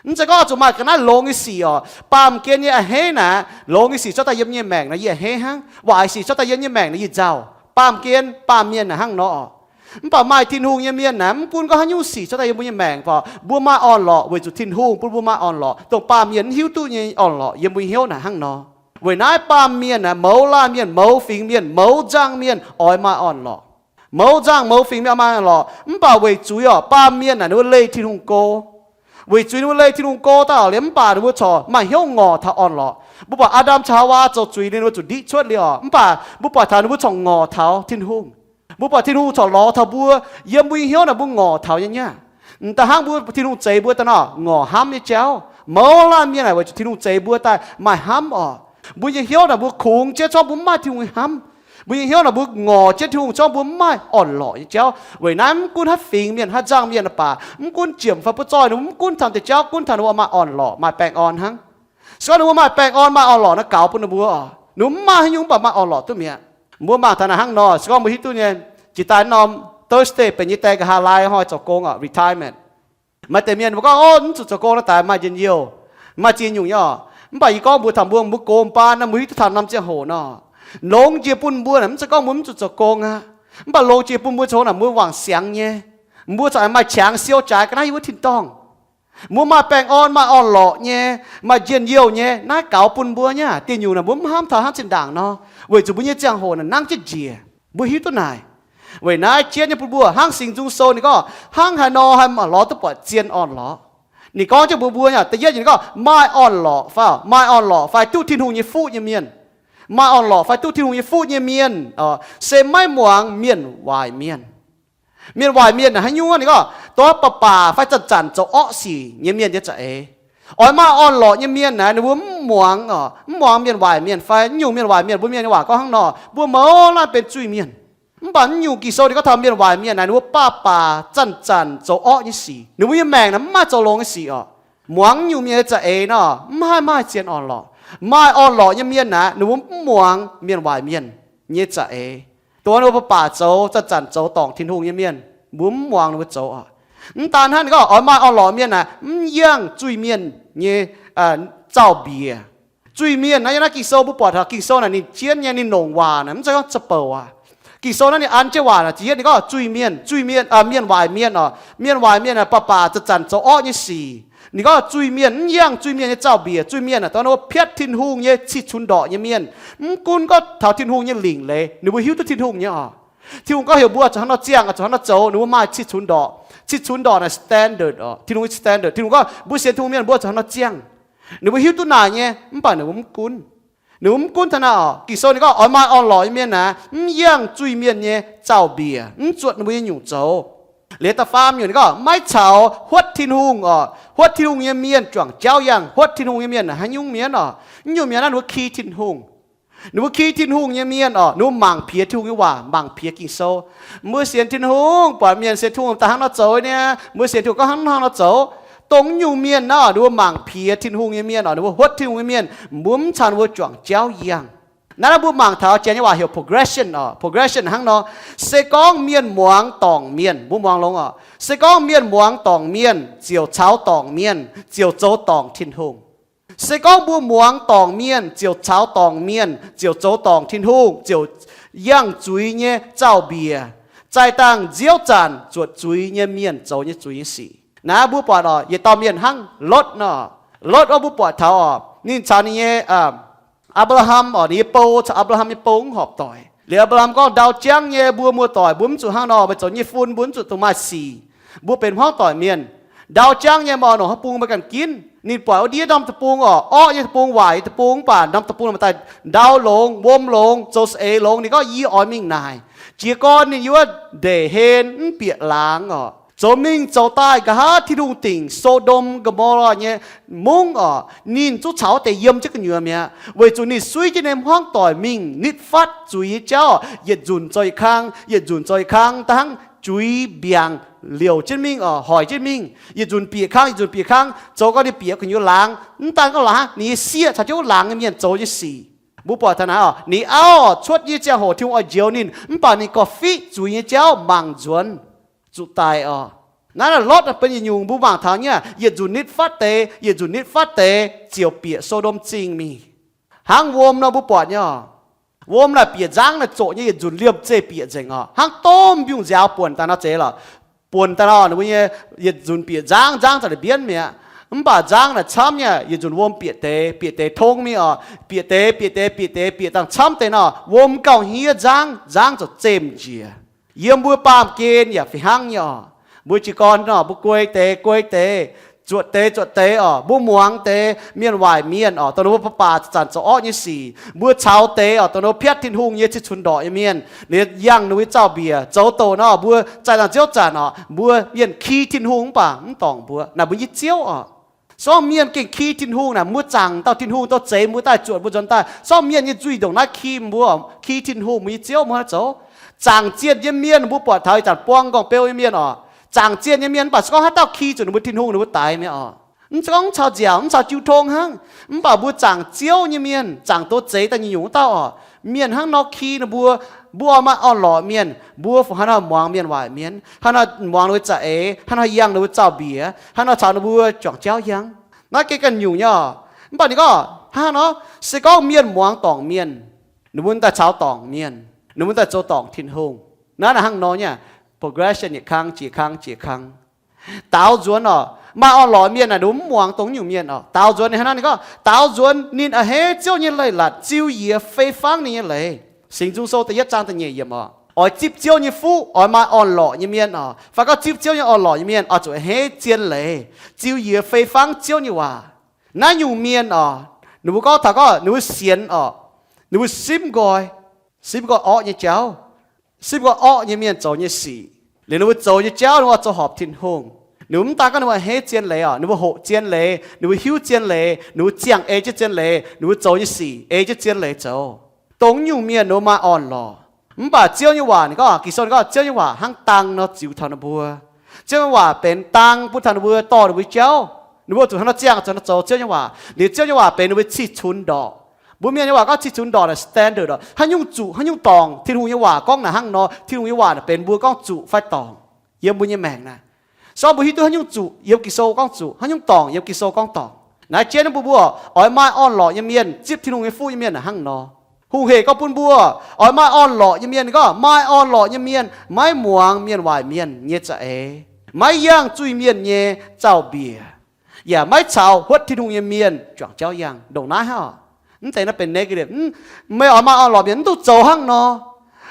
Mv zeiz gorngv zuqc maaih ga'naaiv longx nyei sic orqc. Baamh gen nyei a'hneiv naaic, longx nyei sic zorqv daaih yiem nyei maengc nor, yie a'hneiv hnangv. Waaic sic zorqv daaih yiem nyei maengc nor, yie nzauh. Baamh gen, baamh mienh naaic hnangv nor orqc. Mv baac maaih Tin-Hungh nyei mienh naaic, mv gunv gorngv haaix nyungc sic zorqv daaih yiem mbuo nyei maengc orqc, mbuo maaih orn-lorqc weic zuqc Tin-Hungh bun mbuo maaih orn-lorqc, dongh baamh mienh mv hiuv duqv nyei orn-lorqc yiem mbuo nyei hnyouv naaic hnangv nor. Weic naaiv baamh mienh naaic, mouz laanh mienh, mouz fingx mienh, mouz nzangh mienh oix maaih orn-lorqc. Mouz nzangh mouz fingx mienh oix maaih orn-lorqc, mv baac weic zuiz orqc, baamh mienh naaic ninh mbuo leih Tin-Hungh go. Weic zuiz ninh mbuo leih Tin-Hungh go daaih orqc liuz, mv baac ninh mbuo corc maaih hnyouv ngorc taux orn-lorqc. Mbuo buatc Aa^ndam caux Haawaa zoux zuiz liuz, ninh mbuo zuqc ndiqv cuotv liuz orqc, mv baac mbuo buatc taux ninh mbuo corc ngorc taux Tin-Hungh. Mbuo buatc Tin-Hungh corc lorz taux mbuo. Yiem mbuo nyei hnyouv naaic mbuo ngorc taux nyei nyei aqv. M'daaih hnangv mbuo Tin-Hungh zeix mbuo daaih nor, ngorc hnamv nyei jauv. Mouz laanh mienh naaic weic zuqc Tin-Hungh zeix mbuo daaih maaih hnamv orqc. Mbuo nyei hnyouv naaic mbuo kungx jienv, zorqv mbuo mv maaih Tin-Hungh nyei hnamv. Mbuo nyei hnyouv naaic mbuo ngorc jienv Tin-Hungh, zorqv mbuo mv maaih orn-lorqc nyei jauv. Weic naaiv mv gunv haaix fingx mienh, haaix nzangh mienh baac, mv gunv jiem fai butv zoih, ninh mbuo mv gunv taux deix jauv, gunv taux ninh mbuo maaih orn-lorqc, maaih baengh orn hnangv. Se gorngv ninh mbuo maaih baengh orn, maaih orn-lorqc naaiv gaux bun ninh mbuo orqc, ninh mbuo mv maaih haaix nyungc, mv baac maaih orn-lorqc duqv mi'aqv. Mbuo mangc taux naaic hnangv nor, se gorngv mbuo hiuv duqv nyei, jiex daaih norm Thursday benx nyei deix nqa'haav laai hnoi zoux gong orqc, retirement. Maaih deix mienh mbuo gorngv, Ov, mv zuqc zoux gong naaiv daaih maaih njien-youh, maaih ziex nyungc nyei orqc. Mv baac yie gorngv mbuox taux mbuo, mbuo gox baan naaiv, mbuo hiuv duqv taux norm ziangh hoc nor, longx jiex bun mbuo naaic, mv zeiz gorngv mbuo mv zuqc zoux gong aqv. Mv baac longx jiex bun mbuo zoux naaic, mbuo wangc siangx nyei. Mbuo corc maaih qangx siou jaaix ga'naaiv yiem wuov tin-dorngh. Mbuo maaih baengh orn, maaih orn-lorqc nyei, maaih njien-youh nyei, naaiv gaux bun mbuo nyei aqv. Dieh nyungc naaic mbuo mv hnamv taux hnangv zinh ndaangc nor, weic zuqc mbuo nyei ziangh hoc naaic nangv jienv njiec. Mbuo hiuv duqv naaic. Weic naaiv jienv nyei bun mbuo hnangv Singx Nzung Sou ninh gorngv, hnangv haaix nor haih lorz duqv buatc zien orn-lorqc. Ninh gorngv jienv mbuox mbuo nyei, da'yietv nyungc ninh gorngv maaih orn-lorqc fai, maaih orn-lorqc fai duqv Tin-Hungh nyei fuqv nyei mienh. Maaih orn-lorqc fai duqv Tin-Hungh nyei fuqv nyei mienh se maiv muangx mienh waaic mienh. Mienh waaic mienh naaic haaix nyungc? Ninh gorngv, dongh baac baac fai zanc-zanc zoux orqv sic nyei mienh nyei za'eix. Oix maaih orn-lorqc nyei mienh naaic, ninh mbuo mv muangx, mv muangx mienh waaic mienh fai nyungc mienh waaic mienh. Mbuo mienh nyei waac gorngv hnangv nor, mbuo mouz laanh benx zuiz-mienh. Mv baac mv nyungc Ging-Sou ninh gorngv taux mienh waaic mienh naaic, ninh mbuo baac baac zanc-zanc zoux orqv nyei sic. Ninh mbuo nyei maengc naaic mv maaih zoux longx nyei sic orqc. Muangx nyungc mienh nyei za'eix nor, mv haih maaih zien orn-lorqc. Maaih orn-lorqc nyei mienh naaic, ninh mbuo mv muangx mienh waaic mienh nyei za'eix. Dongh ninh mbuo baac baac zoux, zanc-zanc zoux dorngc Tin-Hungh nyei mienh, mbuo mv muangx ninh mbuo zoux orqc. Mv daan hnangv, ninh gorngv oix maaih orn-lorqc mienh naaic, mv yangh zuiz-mienh nyei zaux-mbiec. Zuiz-mienh naaiv, yiem naaiv Ging-Sou mbuo buatc taux Ging-Sou naaic ninh jienv nyei, ninh longc waac naaic mv zeiz gorngv za'bouc aqv. Ging-Sou naaiv ninh an jienv waac naaic, ziepc yietv ninh gorngv zuiz-mienh, zuiz-mienh, mienh waaic mienh orqc, mienh waaic mienh naaic baac baac zanc-zanc zoux orqv nyei sic. Ninh gorngv zuiz-mienh mv yangh zuiz-mienh nyei zaux-mbiec. Zuiz-mienh naaic dongh ninh mbuo piatv Tin-Hungh nyei cih cunx ndorqc nyei mienh. Mv gunv gorngv taux Tin-Hungh nyei lingc leiz, ninh mbuo hiuv duqv Tin-Hungh nyei orqc. Tin-Hungh gorngv heuc mbuo zuqc hnangv nor ziangh, zuqc hnangv nor zoux, ninh mbuo maaih cih cunx ndorqc. Cih cunx ndorqc naaic standard orqc, Tin-Hungh nyei standard. Tin-Hungh gorngv mbuo sienx Tin-Hungh mienh mbuo zuqc hnangv nor ziangh. Ninh mbuo hiuv duqv naaic nyei, mv baac ninh mbuo mv gunv. Ninh mbuo mv gunv taux naaiv orqc. Ging-Sou ninh gorngv oix maaih orn-lorqc nyei mienh naaic, mv yangh zuiz-mienh nyei zaux-mbiec, mv zuotc ninh mbuo nyei nyungc zoux. Liuz da'faam nyungc ninh gorngv maiv caux huotv Tin-Hungh orqc, huotv Tin-Hungh nyei mienh juangc jauv yangh. Huotv Tin-Hungh nyei mienh naaic haaix nyungc mienh orqc? Mv nyungc mienh naaiv ninh mbuo ki Tin-Hungh. Ninh mbuo ki Tin-Hungh nyei mienh orqc, ninh mbuo mangc piex Tin-Hungh nyei waac, mangc piex Ging-Sou. Mbuo sienx Tin-Hungh, buatc mienh sienx Tin-Hungh daaih hnangv nor zoux niaa, mbuo sienx Tin-Hungh gorngv hnangv nor zoux. Dongh nyungc mienh naaiv orqc, ninh mbuo mangc piex Tin-Hungh nyei mienh orqc, ninh mbuo huotv Tin-Hungh nyei mienh, mbuo mv caux ninh mbuo juangc jauv yangh. Naaiv naaiv mbuo mangc taux Janx nyei waac heuc progression orqc. Progression hnangv nor, se gorngv mienh muangx dorngc mienh, mbuo muangx longx orqc, se gorngv mienh muangx dorngc mienh, ziouc caux dorngc mienh, ziouc zoux dorngc Tin-Hungh. Se gorngv mbuo muangx dorngc mienh, ziouc caux dorngc mienh, ziouc zoux dorngc Tin-Hungh, ziouc yangh zuiz nyei zaux-mbiec, zaih dangh nziouv zanc zuotc zuiz nyei mienh zoux nyei zuiz nyei sic. Naaiv mbuo buatc orqc, yietc dauh mienh hnangv Lotv nor. Lotv wuov mbuo buatc taux orqc, ninh caux ninh nyei Apc^laa^ham orqc, ninh nyei bou caux Apc^laa^ham nyei bou mv horpc doic. Liuz Apc^laa^ham gorngv, ndau jangv nyei, mbuo muoz-doic mbuo mv zuqc hnangv nor, meih zoux nyei fun mbuo mv zuqc dongh maaih sic. Mbuo benx hmuangv doic mienh. Ndau jangv nyei, meih oix nongc haaix bung meih ganh ginv. Ninh buatc wuov ndiev norm deic-bung orqc, orqv nyei deic-bung, waaic nyei deic-bung, mv baac norm deic-bung maaih daaih ndau longx, wuom longx, zoux saeng-eix longx. Ninh gorngv, Yie oix mingh naaic. Jiez gorn ninh yiem wuov ndeic hen mv bieqc laangz orqc, zoux mingh zoux daaih nqa'haav Tin-Hungh dingc So^ndom Go^mo^laa nyei mungv orqc, ninh zungv caux wuov deix yiem jienv gu'nyuoz mi'aqv, weic zuqc ninh suiv jienv ninh hmuangv doic mingh nitv fatv zuiz nyei jauv, yietc nzunc zoux yietc kang, yietc nzunc zoux yietc kang, da'hnangv juiz mbiaangc liouc jienv mingh orqc, hoic jienv mingh, yietc nzunc bieqc kang, yietc nzunc bieqc kang, zoux gau ninh bieqc gu'nyuoz laangz. Mv daan gorngv laangz, ninh nyei sieqv caux jienv wuov laangz nyei mienh zoux nyei sic. Mbuo buatc taux naaic orqc, ninh auv orqc, cuotv nyei ziangh hoc Tin-Hungh oix njoux ninh, mv baac ninh gorqv-fiqv zuiz nyei jauv mangc nzuonx, zuqc daic orqc. Naaiv naaic Lotv benx yietc nyungc mbuo mangc taux nyei, yietc nzunc nitv fatv deix, yietc nzunc nitv fatv deix ziouc bieqc So^ndom Zingh mingh. Hnangv wuom nor mbuo buatc nyei orqc, wuom naaic bieqc nzangv naaic zoqc nyei, yietc nzunc liemh zeih bieqc nzengc orqc. Hnangv domh mbiungc nziaaux buonc daaih nor zeiz lorqc. Buonc daaih nor ninh mbuo nyei yietc nzunc bieqc nzangv, nzangv za'gengh mbienv mi'aqv. Mv baac nzangv naaic camv nyei, yietc nzunc wuom bieqc deix, bieqc deix tong mingh orqc, bieqc deix, bieqc deix, bieqc deix, bieqc dangh camv deix nor, wuom gauh hniev nzangv, nzangv ziouc zemh njiec. Yiem mbuo baamh gen yaac fih hnangv nyei orqc. Mbuo jiez gorn nor, mbuo guei deix, guei deix, zuotc deix, zuotc deix orqc. Mbuo muangx deix mienh waaic mienh orqc, dongh ninh mbuo baac baac zanc zoux orqv nyei sic. Mbuo caux deix orqc, dongh ninh mbuo piatv Tin-Hungh nyei ciev cunx ndorqc nyei mienh, ninh yangh ninh mbuo nyei zaux-mbiec zoux douc nor, mbuo zaih nangh ziouv zanc orqc, mbuo mienh ki Tin-Hungh mv baac mv dorngc mbuo. Naaic mbuo nyei ziouv orqc. Se gorngv mienh gengh ki Tin-Hungh naaic, mbuo zaangc dauh Tin-Hungh, dauh zeix mbuo daaih, zuotc mbuo nzuonx daaih. Se gorngv mienh nyei nzuih ndongc naaiv ki mbuo, ki Tin-Hungh, mbuo nyei ziouv, mbuo hnangv naaiv zoux. Zaangc zienh nyei mienh mbuo buatc taux ih zanc buang nqorngv beu nyei mienh orqc. Zaangc zienh nyei mienh mv baac se gorngv haaix dauh ki zuqc ninh mbuo Tin-Hungh, ninh mbuo daix mi'aqv orqc. Mv zeiz gorngv mv caux nziaauc, mv caux jiu tong hnangv, mv baac mbuo zaangc Ziouv nyei mienh, zaangc douz zeix daaih nyei nyungc wuov dauh orqc, mienh hnangv nor ki ninh mbuo, mbuo oix maaih orn-lorqc mienh, mbuo fu haaix nor muangx mienh waaic mienh, haaix nor muangx ninh mbuo za'eix, haaix nor yangh ninh mbuo zaux-mbiec, haaix nor caux ninh mbuo juangc jauv hiuang. Naaiv gengh ganh nyungc nyei orqc. Mv baac ninh gorngv hnangv nor, se gorngv mienh muangx dorngc mienh, ninh mbuo daaih caux dorngc mienh, ninh mbuo daaih zoux dorngc Tin-Hungh. Naaiv naaic hnangv nor nyei, progression yietc kang jiex kang jiex kang. Daaux nzuonx orqc, maaih orn-lorqc mienh naaic, ninh mbuo mv muangx dongh nyungc mienh orqc. Daaux nzuonx ninh hnangv naaiv, ninh gorngv daaux nzuonx ninh a'hneiv Ziouv nyei leiz-latc, ziux yie fei fangv ninh nyei leiz. Singx Nzung Sou da'yietv zaang da'nyeic yiemc orqc, oix zipv Ziouv nyei fuqv, oix maaih orn-lorqc nyei mienh orqc, fai gorngv zipv Ziouv nyei orn-lorqc nyei mienh oix zuqc a'hneiv zien leiz, ziux yie fei fangv Ziouv nyei waac. Naaiv nyungc mienh orqc, ninh mbuo gorngv taux gorngv ninh mbuo sienx orqc, ninh mbuo simv nqoi, simv nqoi orqv nyei jauv, simv nqoi orqv nyei mienh zoux nyei sic. Liuz ninh mbuo zoux nyei jauv ninh mbuo oix zoux horpc Tin-Hungh. Ninh mbuo mv daan gorngv ninh mbuo a'hneiv zien leiz orqc, ninh mbuo hoqc zien leiz, ninh mbuo hiuv zien leiz, ninh mbuo ziangh ei jienv zien leiz, ninh mbuo zoux nyei sic ei jienv zien leiz zoux. Dongh nyungc mienh ninh mbuo maaih orn-lorqc. Mv baac Ziouv nyei waac ninh gorngv, Ging-Sou ninh gorngv Ziouv nyei waac hnangv dang nor ziux taux ninh mbuo. Ziouv nyei waac benx dang bun taux ninh mbuo, dorh ninh mbuo jauv. Ninh mbuo zuqc hnangv nor ziangh zuqc nor zoux Ziouv nyei waac. Liuz Ziouv nyei waac benx ninh mbuo cih cunx ndorqc. Mbuo mienh nyei waac gorngv cih cunx ndorqc naaic standard orqc. Haaix nyungc zuqc, haaix nyungc dorngc, Tin-Hungh nyei waac gorngv naaic hnangv nor, Tin-Hungh nyei waac naaic benx mbuo gorngv zuqc fai dorngc yiem mbuo nyei maengc naaic. Se gorngv mbuo hiuv duqv haaix nyungc zuqc, yiem Ging-Sou gorngv zuqc, haaix nyungc dorngc, yiem Ging-Sou gorngv dorngc. Naaiv jienv mbuo mbuo oix maaih orn-lorqc nyei mienh, zipv Tin-Hungh nyei fuqv nyei mienh naaic hnangv nor. Hungh hec gorngv bun mbuo oix maaih orn-lorqc nyei mienh, ninh gorngv maaih orn-lorqc nyei mienh maiv muangx mienh waaic mienh nyei za'eix, maiv yangh zuiz-mienh nyei zaux-mbiec, yaac maiv caux huotv Tin-Hungh nyei mienh juangc jauv yangh. Ndongc naaiv hnangv orqc. Mv zeiz naaiv benx negative. Meih oix maaih orn-lorqc mienh mv duqv zoux hnangv nor.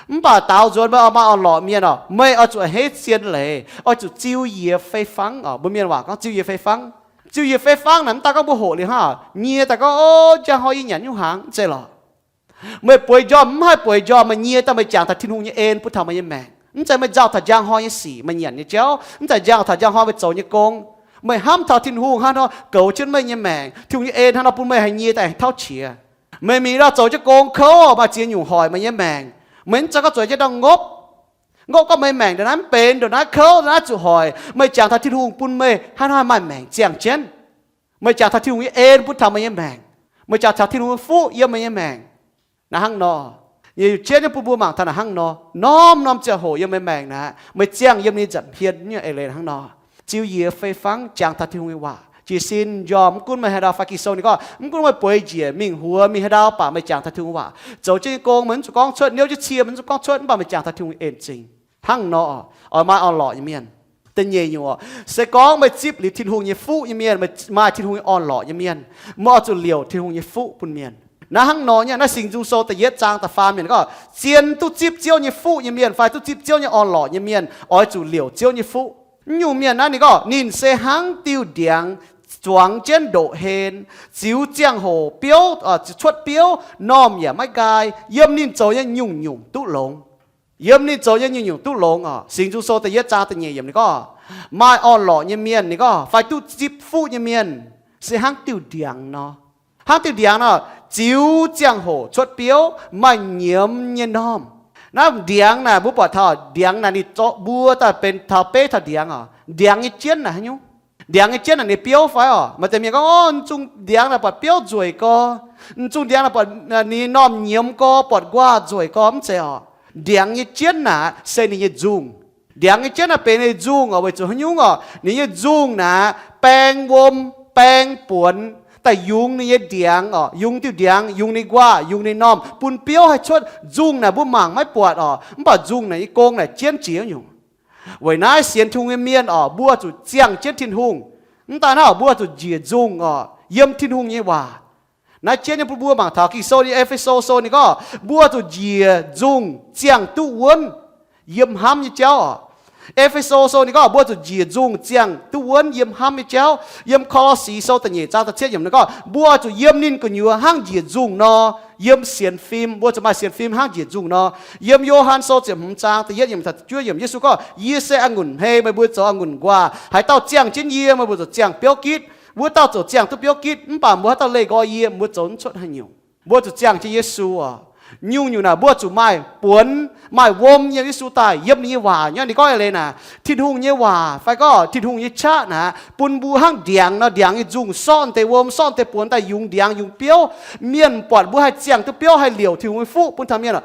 Mv baac daaux nzuonx meih oix maaih orn-lorqc mienh orqc, meih oix zuqc a'hneiv zien leiz, oix zuqc ziux yie fei fangv orqc. Mbuo mienh waac gorngv ziux yie fei fangv. Ziux yie fei fangv naaic mv daan gorngv mbuo hoqc liuz hnangv nyie daaih gorngv, O, njang hnoi yie nyanc nyungc hnaangx, mv zeiz lorqc. Meih bueix njormh mv haih bueix njormh, meih nyie daaih meih jangx taux Tin-Hungh nyei en bun taux meih nyei maengc. Mv zeiz meih nzauh taux njang hnoi nyei sic meih nyanc nyei jauv, mv zeiz nzauh taux njang hnoi meih zoux nyei gong. Meih hnamv taux Tin-Hungh hnangv nor goux jienv meih nyei maengc, Tin-Hungh nyei en hnangv nor bun meih haih nyie daaih tauv qiex. Meih mingh ndau zoux jienv gong kouv, maaih ziex nyungc hoic meih nyei maengc. Meih mv zeiz gorngv zueiz jienv ndau ngopv. Ngopv gorngv meih maengc ndongc naaiv mv benx, ndongc naaiv kouv, ndongc naaiv zuqc hoic. Meih jangx taux Tin-Hungh bun meih hnangv haaix maaih maengc ziangh jienv. Meih jangx taux Tin-Hungh nyei en bun taux meih nyei maengc. Meih jangx taux Tin-Hungh nyei fuqv yiem meih nyei maengc. Naaiv hnangv nor, yie jienv nyei bun mbuo mangc taux naaiv hnangv nor, norm-norm ziangh hoc yiem meih maengc naaiv, meih ziangh yiem ninh nza'hmien nyei eix leiz hnangv nor. Ziux yie fei fangv jangx taux Tin-Hungh nyei waac, jiez sin njormh, mv gunv meih haaix ndau. Fai Ging-Sou ninh gorngv, mv gunv meih bueix njiec mingh huox mingh haaix ndau baac meih jangx taux Tin-Hungh waac. Zoux jienv nyei gong meih mv zuqc gorngv cuotv, niouv jienv cie meih mv zuqc gorngv cuotv, mv baac meih jangx taux Tin-Hungh en zingh. Hnangv nor, oix maaih orn-lorqc nyei mienh. Da'nyeic nyungc, se gorngv meih zipv liuz Tin-Hungh nyei fuqv nyei mienh, meih maaih Tin-Hungh nyei orn-lorqc nyei mienh, meih oix zuqc liouc Tin-Hungh nyei fuqv bun mienh. Naaiv hnangv nor nyei, naaiv Singx Nzung Sou da'yietv zaang da'faam yiemc gorngv, zien duqv zipv Ziouv nyei fuqv nyei mienh fai duqv zipv Ziouv nyei orn-lorqc nyei mienh oix zuqc liouc Ziouv nyei fuqv. Naaiv nyungc mienh naaiv ninh gorngv ninh se hnangv diuh ndiangx zuangx jienv ndoqc hlen, ziux ziangh hoc biouv, cuotv biouv, normh yaac maiv nqaai, yiem ninh zoux nyei nyungc-nyungc duqv longx. Yiem ninh zoux nyei nyungc-nyungc duqv longx oc. Singx Nzung Sou da'yietv zaang da'nyeic yiemc ninh gorngv, maaih orn-lorqc nyei mienh ninh gorngv fai duqv zipv fuqv nyei mienh se hnangv diuh ndiangx nor. Hnangv diuh ndiangx nor, ziux ziangh hoc cuotv biouv, maaih nyiemz nyei normh. Naaiv ndiangx naaic mbuo buatc taux ndiangx naaic ninh zorqv mbuo daaih benx taux beiv taux ndiangx oc. Ndiangx nyei jienv naaic haaix nyungc? Ndiangx nyei jienv naaic ninh biouv fai oc? Maaih deix mienh gorngv, o, zungh ndiangx naaic buatc biouv nzueic gorx, zungh ndiangx naaic buatc ninh normh nyiemz gorx, buatc nquaah nzueic gorx, mv zeiz oc. Ndiangx nyei jienv naaic se ninh nyei nzungh. Ndiangx nyei jienv naaic benx ninh nyei nzungh oc. Weic zuqc haaix nyungc oc? Ninh nyei nzungh naaic baeng wuom, baeng buonx daaih yungz ninh nyei ndiangx oc, yungz diuh ndiangx, yungz ninh nquaah, yungz ninh normh, bun biouv haih cuotv. Nzungh naaic mbuo mangc maiv buatc oc, mv baac nzungh naaic nyei gong naaic jienv jiex nyungc. Weic naaiv sienx Tin-Hungh nyei mienh oc, mbuo zuqc ziangh jienv Tin-Hungh. Mv daaih naaiv oc, mbuo zuqc njiec nzungh oc, yiem Tin-Hungh nyei waac. Naaiv jienv nyei bun mbuo mangc taux Ging-Sou nyei E^fe^so Sou ninh gorngv mbuo zuqc njiec nzungh ziangh duqv wuonv yiem hnamv nyei jauv oc. E^fe^so Sou ninh gorngv mbuo zuqc njiec nzungh ziangh duqv wuonv yiem hnamv nyei jauv. Yiem Ko^lo^si Sou da'nyeic zaang da'cietv yiemc ninh gorngv mbuo zuqc yiem ninh gu'nyuoz hnangv njiec nzungh nor, yiem sienx fim, mbuo zuqc maaih sienx fim hnangv njiec nzungh nor. Yiem Yo^han Sou ziepc hmz zaang da'yietv yiemc taux da'juov yiemc, Yesu gorngv, Yie se a'ngunc hmei, meih mbuo zoux a'ngunc nquaah. Haaix dauh ziangh jienv yie, meih mbuo zuqc ziangh biouv gitv. Wuov dauh ziouc ziangh duqv biouv gitv, mv baac mbuo haaix dauh leih nqoi yie, mbuo zoux mv cuotv haaix nyungc. Mbuo zuqc ziangh jienv Yesu oc. Nyungc-nyungc naaic mbuo zuqc maaih buonx, maaih wuom yiem Yesu daaih, yiem ninh nyei waac nyei. Ninh gorngv eix leiz naaic, Tin-Hungh nyei waac fai gorngv Tin-Hungh nyei qaqv naaic bun mbuo hnangv ndiangx nor, ndiangx nyei nzungh sortv deix wuom, sortv deix buonx daaih yungz ndiangx, yungz biouv. Mienh buatc mbuo haih ziangh duqv biouv, haih liouc Tin-Hungh nyei fuqv bun taux mienh oc.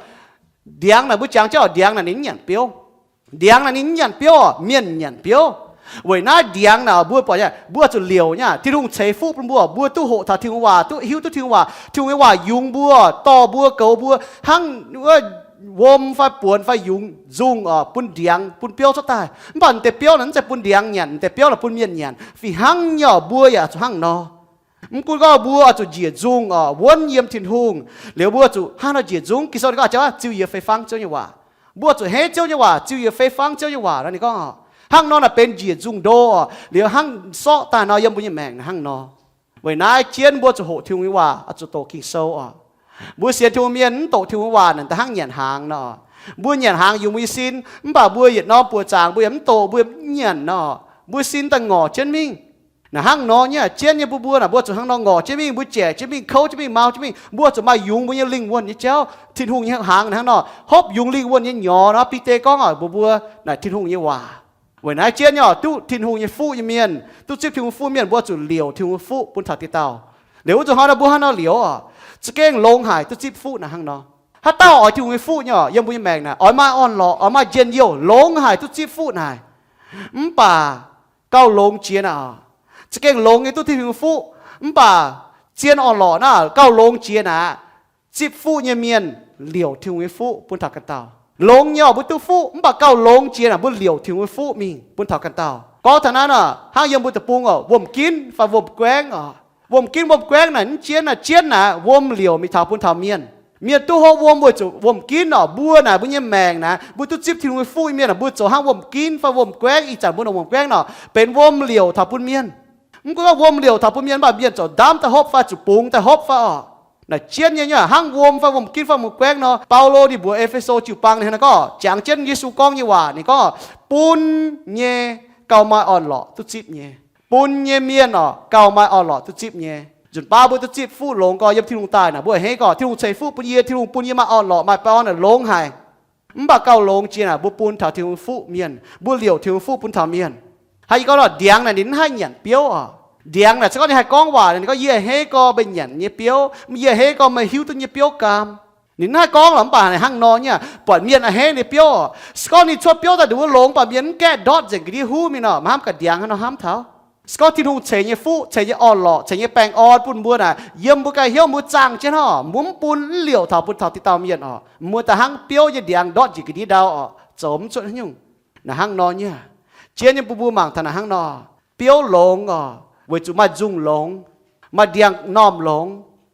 Ndiangx naaic mbuo jangx jienv oc, ndiangx naaic ninh mv nyanc biouv. Ndiangx naaic ninh mv nyanc biouv oc, mienh nyanc biouv. Weic naaiv ndiangx naaic mbuo buatc, mbuo zuqc liouc nyei. Tin-Hungh ceix fuqv bun mbuo, mbuo duqv hoqc taux Tin-Hungh waac, duqv hiuv duqv Tin-Hungh waac. Tin-Hungh nyei waac yungz mbuo, dorh mbuo, goux mbuo hnangv wuov wuom fai buonx fai yungz nzungh oc, bun ndiangx, bun biouv cuotv daaih. Mv baac deix biouv naaic mv zeiz bun ndiangx nyanc, deix biouv naaic bun mienh nyanc. Fih hnangv nyei oc, mbuo yaac zuqc hnangv nor. Mv gunv gorngv mbuo oix zuqc njiec nzungh oc, wuonv yiem Tin-Hungh, liuz mbuo zuqc hnangv nor njiec nzungh. Ging-Sou ninh gorngv ziux yie fei fangv Ziouv nyei waac. Mbuo zuqc heiv Ziouv nyei waac, ziux yie fei fangv Ziouv nyei waac nor. Ninh gorngv hnangv nor naaic benx njiec nzungh ndo oc. Liuz hnangv sortv daaih nor yiem mbuo nyei maengc naaic hnangv nor. Weic naaiv jienv mbuo zuqc hoqc Tin-Hungh nyei waac, oix zuqc doqc Ging-Sou oc. Mbuo sienx Tin-Hungh mienh mv doqc Tin-Hungh waac naaic da'hnangv nyanc hnaangx nor. Mbuo nyanc hnaangx yungz mbuo nyei sin, mv baac mbuo yietc norm buoqc zaangc mbuo yaac mv doqc, mbuo yaac mv nyanc nor, mbuo sin daaih ngorc jienv mingh. Naaic hnangv nor nyei, jienv nyei bun mbuo naaic mbuo zuqc hnangv nor ngorc jienv mingh, mbuo jaic jienv mingh, kouv jienv mingh, mau jienv mingh, mbuo zuqc maaih yungz mbuo nyei lingh wuonh nyei jauv. Tin-Hungh nyei hnaangx hnangv nor, hopv yungz lingh wuonh nyei nyorx nor. Bide gorngv oc mbuox mbuo naaic Tin-Hungh nyei waac. Weic naaiv jienv nyei oc, duqv Tin-Hungh nyei fuqv nyei mienh, duqv zipv Tin-Hungh fuqv mienh, mbuo zuqc liouc Tin-Hungh nyei fuqv bun taux dieh dauh. Liouc wuov zuqc hnoi nor mbuo hnangv nor liouc oc, za'gengh longx haic duqv zipv fuqv naaic hnangv nor. Haaix dauh oix Tin-Hungh nyei fuqv nyei oc, yiem mbuo nyei maengc naaic oix maaih orn-lorqc, oix maaih njien-youh, longx haic duqv zipv fuqv naaic. Mv baac gauh longx jiex naaic oc, za'gengh longx nyei duqv Tin-Hungh nyei fuqv. Mv baac zien orn-lorqc naaic gauh longx jiex naaic, zipv fuqv nyei mienh liouc Tin-Hungh nyei fuqv bun taux ganh dauh. Longx nyei oc, mbuo duqv fuqv, mv baac gauh longx jiex naaic mbuo liouc Tin-Hungh nyei fuqv mingh bun taux ganh dauh. Gorngv taux naaiv naaic, hnangv yiem mbuo deic-bung oc, wuom-ginv fai wuom-guaengv oc. Wuom-ginv wuom-guaengv naaic mv jienv naaic, jienv naaic wuom liouc mingh taux bun taux mienh. Mienh duqv hopv wuom weic zuqc wuom-ginv oc. Mbuo naaic mbuo nyei maengc naaic, mbuo duqv zipv Tin-Hungh nyei fuqv nyei mienh, mbuo zoux hnangv wuom-ginv fai wuom-guaengv. Ih zanc mbuo nor wuom-guaengv nor benx wuom liouc taux bun mienh. Mv gunv gorngv wuom liouc taux bun mienh, mv baac mienh zoux ndaamv daaih hopv fai zuqc bungx daaih hopv fai oc. Naaic jienv nyei, hnangv wuom fai wuom-ginv fai wuom-guaengv nor, Baulo ninh mbuox E^fe^so jiu-baang ninh hnangv naaiv gorngv, jangx jienv Yesu gorngv nyei waac, ninh gorngv, bun nyei gauh maaih orn-lorqc duqv zipv nyei. Bun nyei mienh oc, gauh maaih orn-lorqc duqv zipv nyei. Nzunc baav mbuo duqv zipv fuqv longx gorx yiem Tin-Hungh daaih naaic, mbuo a'hneiv gorx Tin-Hungh ceix fuqv bun yie, Tin-Hungh bun yie maaih orn-lorqc maaih baeqv orn naaic longx haic. Mv baac gauh longx jiex naaic mbuo bun taux Tin-Hungh fuqv mienh, mbuo liouc Tin-Hungh fuqv bun taux mienh. Hnangv yie gorngv nor, ndiangx naaic ninh mv haih nyanc biouv oc. Ndiangx naaiv se gorngv ninh haih gorngv waac, ninh gorngv, yie a'hneiv gorx meih nyanc nyei biouv, yie a'hneiv gorx meih hiuv duqv nyei biouv gaam. Ninh mv haih gorngv lorqc, mv baac hnangv nor nyei, buatc mienh a'hneiv ninh biouv oc. Se gorngv ninh cuotv biouv daaih nduqc wuov longx, mv baac mienh mv gaengh ndortv nzengc ga'ndiev huv mingh nor, maiv hnamv ga'ndiangx hnangv nor hnamv taux. Se gorngv Tin-Hungh ceix nyei fuqv, ceix nyei orn-lorqc, ceix nyei baengh orn bun mbuo naaic, yiem mbuo ganh hnyouv mbuo zaangh jienv hnangv oc, mbuo mv bun, mv liouc taux bun taux diqc dauh mienh oc. Mbuo da'hnangv biouv nyei ndiangx ndortv njiec ga'ndiev ndau oc, zoux mv cuotv haaix nyungc. Naaic hnangv nor nyei. Jienv nyei bun mbuo mangc taux naaic hnangv nor. Biouv longx oc, weic zuqc maaih nzungh longx, maaih ndiangx-normh longx.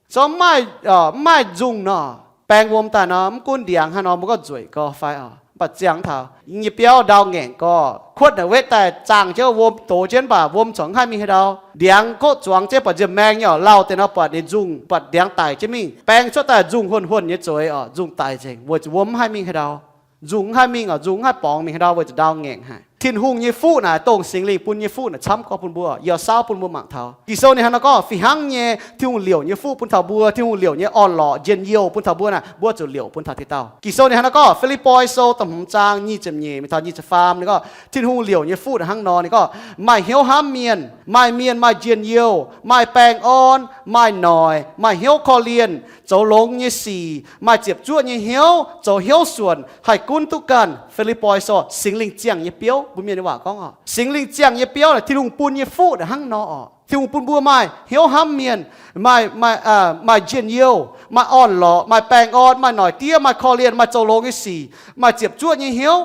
Se gorngv mv maaih, mv maaih nzungh nor, baeng wuom daaih nor, mv gunv ndiangx haaix nor, mbuo gorngv nzueic gorx fai oc. Mv baac ziangh taux yie nyei biauv ndau ngaengc gorx, kuotv naaic wetv daaih zaangh jienv wuom dox jienv, mv baac wuom corc mv haih mingh haaix ndau. Ndiangx goqv zuangx jienv buatc nziex maeng nyei orqc, lauh deix nor buatc ninh nzungh, buatc ndiangx daic jienv mingh. Baeng cuotv daaih nzungh huonh huonh nyei zueiz orqc, nzungh daic nzengc, weic zuqc wuom mv haih mingh haaix ndau. Nzungh mv haih mingh orqc, nzungh mv haih borngz mingh haaix ndau, weic zuqc ndau ngaengc haic. Tin-Hungh nyei fuqv naaic, dongh Singx Lingh bun nyei fuqv naaic camv gorngv bun mbuo, yie saauv bun mbuo mangc taux. Ging-Sou ninh hnangv naaiv gorngv fih hnangv nyei, Tin-Hungh liouc nyei fuqv bun taux mbuo, Tin-Hungh liouc nyei orn-lorqc njien-youh bun taux mbuo naaic, mbuo zuqc liouc bun taux dieh dauh. Ging-Sou ninh hnangv naaiv gorngv Fi^lipv^poi Sou da'hmz zaang nyic ziepc nyeic mingh taux nyic ziepc faam, ninh gorngv Tin-Hungh liouc nyei fuqv naaic hnangv nor, ninh gorngv maaih hnyouv hnamv mienh, maaih mienh maaih njien-youh, maaih baengh orn, maaih noic, maaih hnyouv korv-lienh, zoux longx nyei sic, maaih ziepc zuoqv nyei hnyouv, zoux hnyouv suonc, haih gunv duqv ganh. Fi^lipv^poi Sou, Singx Lingh ziangh nyei biouv, mbuo mienh nyei waac gorngv oc. Singx Lingh ziangh nyei biouv naaic, Tin-Hungh bun nyei fuqv naaic hnangv nor oc. Tin-Hungh bun mbuo maaih hnyouv hnamv mienh, maaih, maaih, maaih njien-youh, maaih orn-lorqc, maaih baengh orn, maaih noic diev, maaih korv-lienh, maaih zoux longx nyei sic, maaih ziepc zuoqv nyei hnyouv.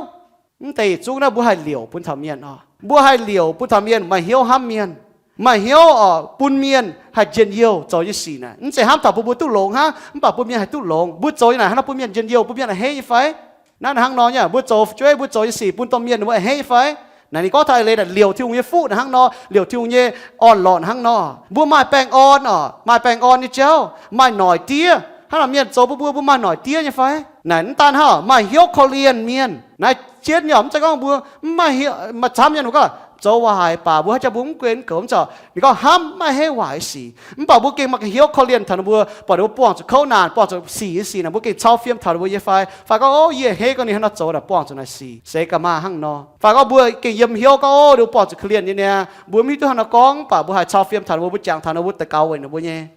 Mv deix yietc zungv naaiv mbuo haih liouc bun taux mienh oc. Mbuo haih liouc bun taux mienh, maaih hnyouv hnamv mienh, maaih hnyouv oc bun mienh haih njien-youh zoux nyei sic naaic. Mv zeiz hnamv taux bun mbuo duqv longx hnangv, mv baac bun mienh haih duqv longx. Mbuo zoux nyei naaic hnangv nor bun mienh njien-youh, bun mienh a'hneiv nyei fai? Naaiv naaic hnangv nor nyei, mbuo zoux fu'jueiv, mbuo zoux nyei sic bun domh mienh ninh mbuo a'hneiv nyei fai? Naaic ninh gorngv taux eix leiz naaic, liouc Tin-Hungh nyei fuqv naaic hnangv nor, liouc Tin-Hungh nyei orn-lorqc naaic hnangv nor. Mbuo maaih baengh orn oc, maaih baengh orn nyei jauv, maaih noic diev. Hnangv naaic mienh zoux bun mbuo, mbuo maaih noic diev nyei fai? Naaic mv daan hnangv, maaih hnyouv korv-lienh mienh. Naaiv jienv nyei oc, mv zeiz gorngv mbuo mv maaih hnyouv, maaih camv nyei ninh gorngv zoux waaic baac mbuo haaix jaax mbuo mv guen goux mv zeiz. Ninh gorngv hnamv maiv haih heiv waaic sic, mv baac mbuo gengh maaih hnyouv korv-lienh taux ninh mbuo, buatc ninh mbuo buangh zuqc kouv naanc, buangh zuqc sic nyei sic naaic, mbuo gengh cau fiem taux ninh mbuo nyei fai? Fai gorngv, ov, yie a'hneiv gorngv ninh hnangv nor zoux naaic, buangh zuqc naaic sic, se gaax maah hnangv nor. Fai gorngv mbuo gengh yiem hnyouv gorngv, ov, ninh mbuo buangh zuqc korv-lienh nyei niaa, mbuo mv hiuv duqv hnangv nor gorngv, mv baac mbuo haih cau fiem taux ninh mbuo, mbuo jangx taux ninh mbuo, daux gaux weic ninh mbuo nyei.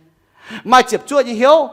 Maaih ziepc zuoqv nyei hnyouv.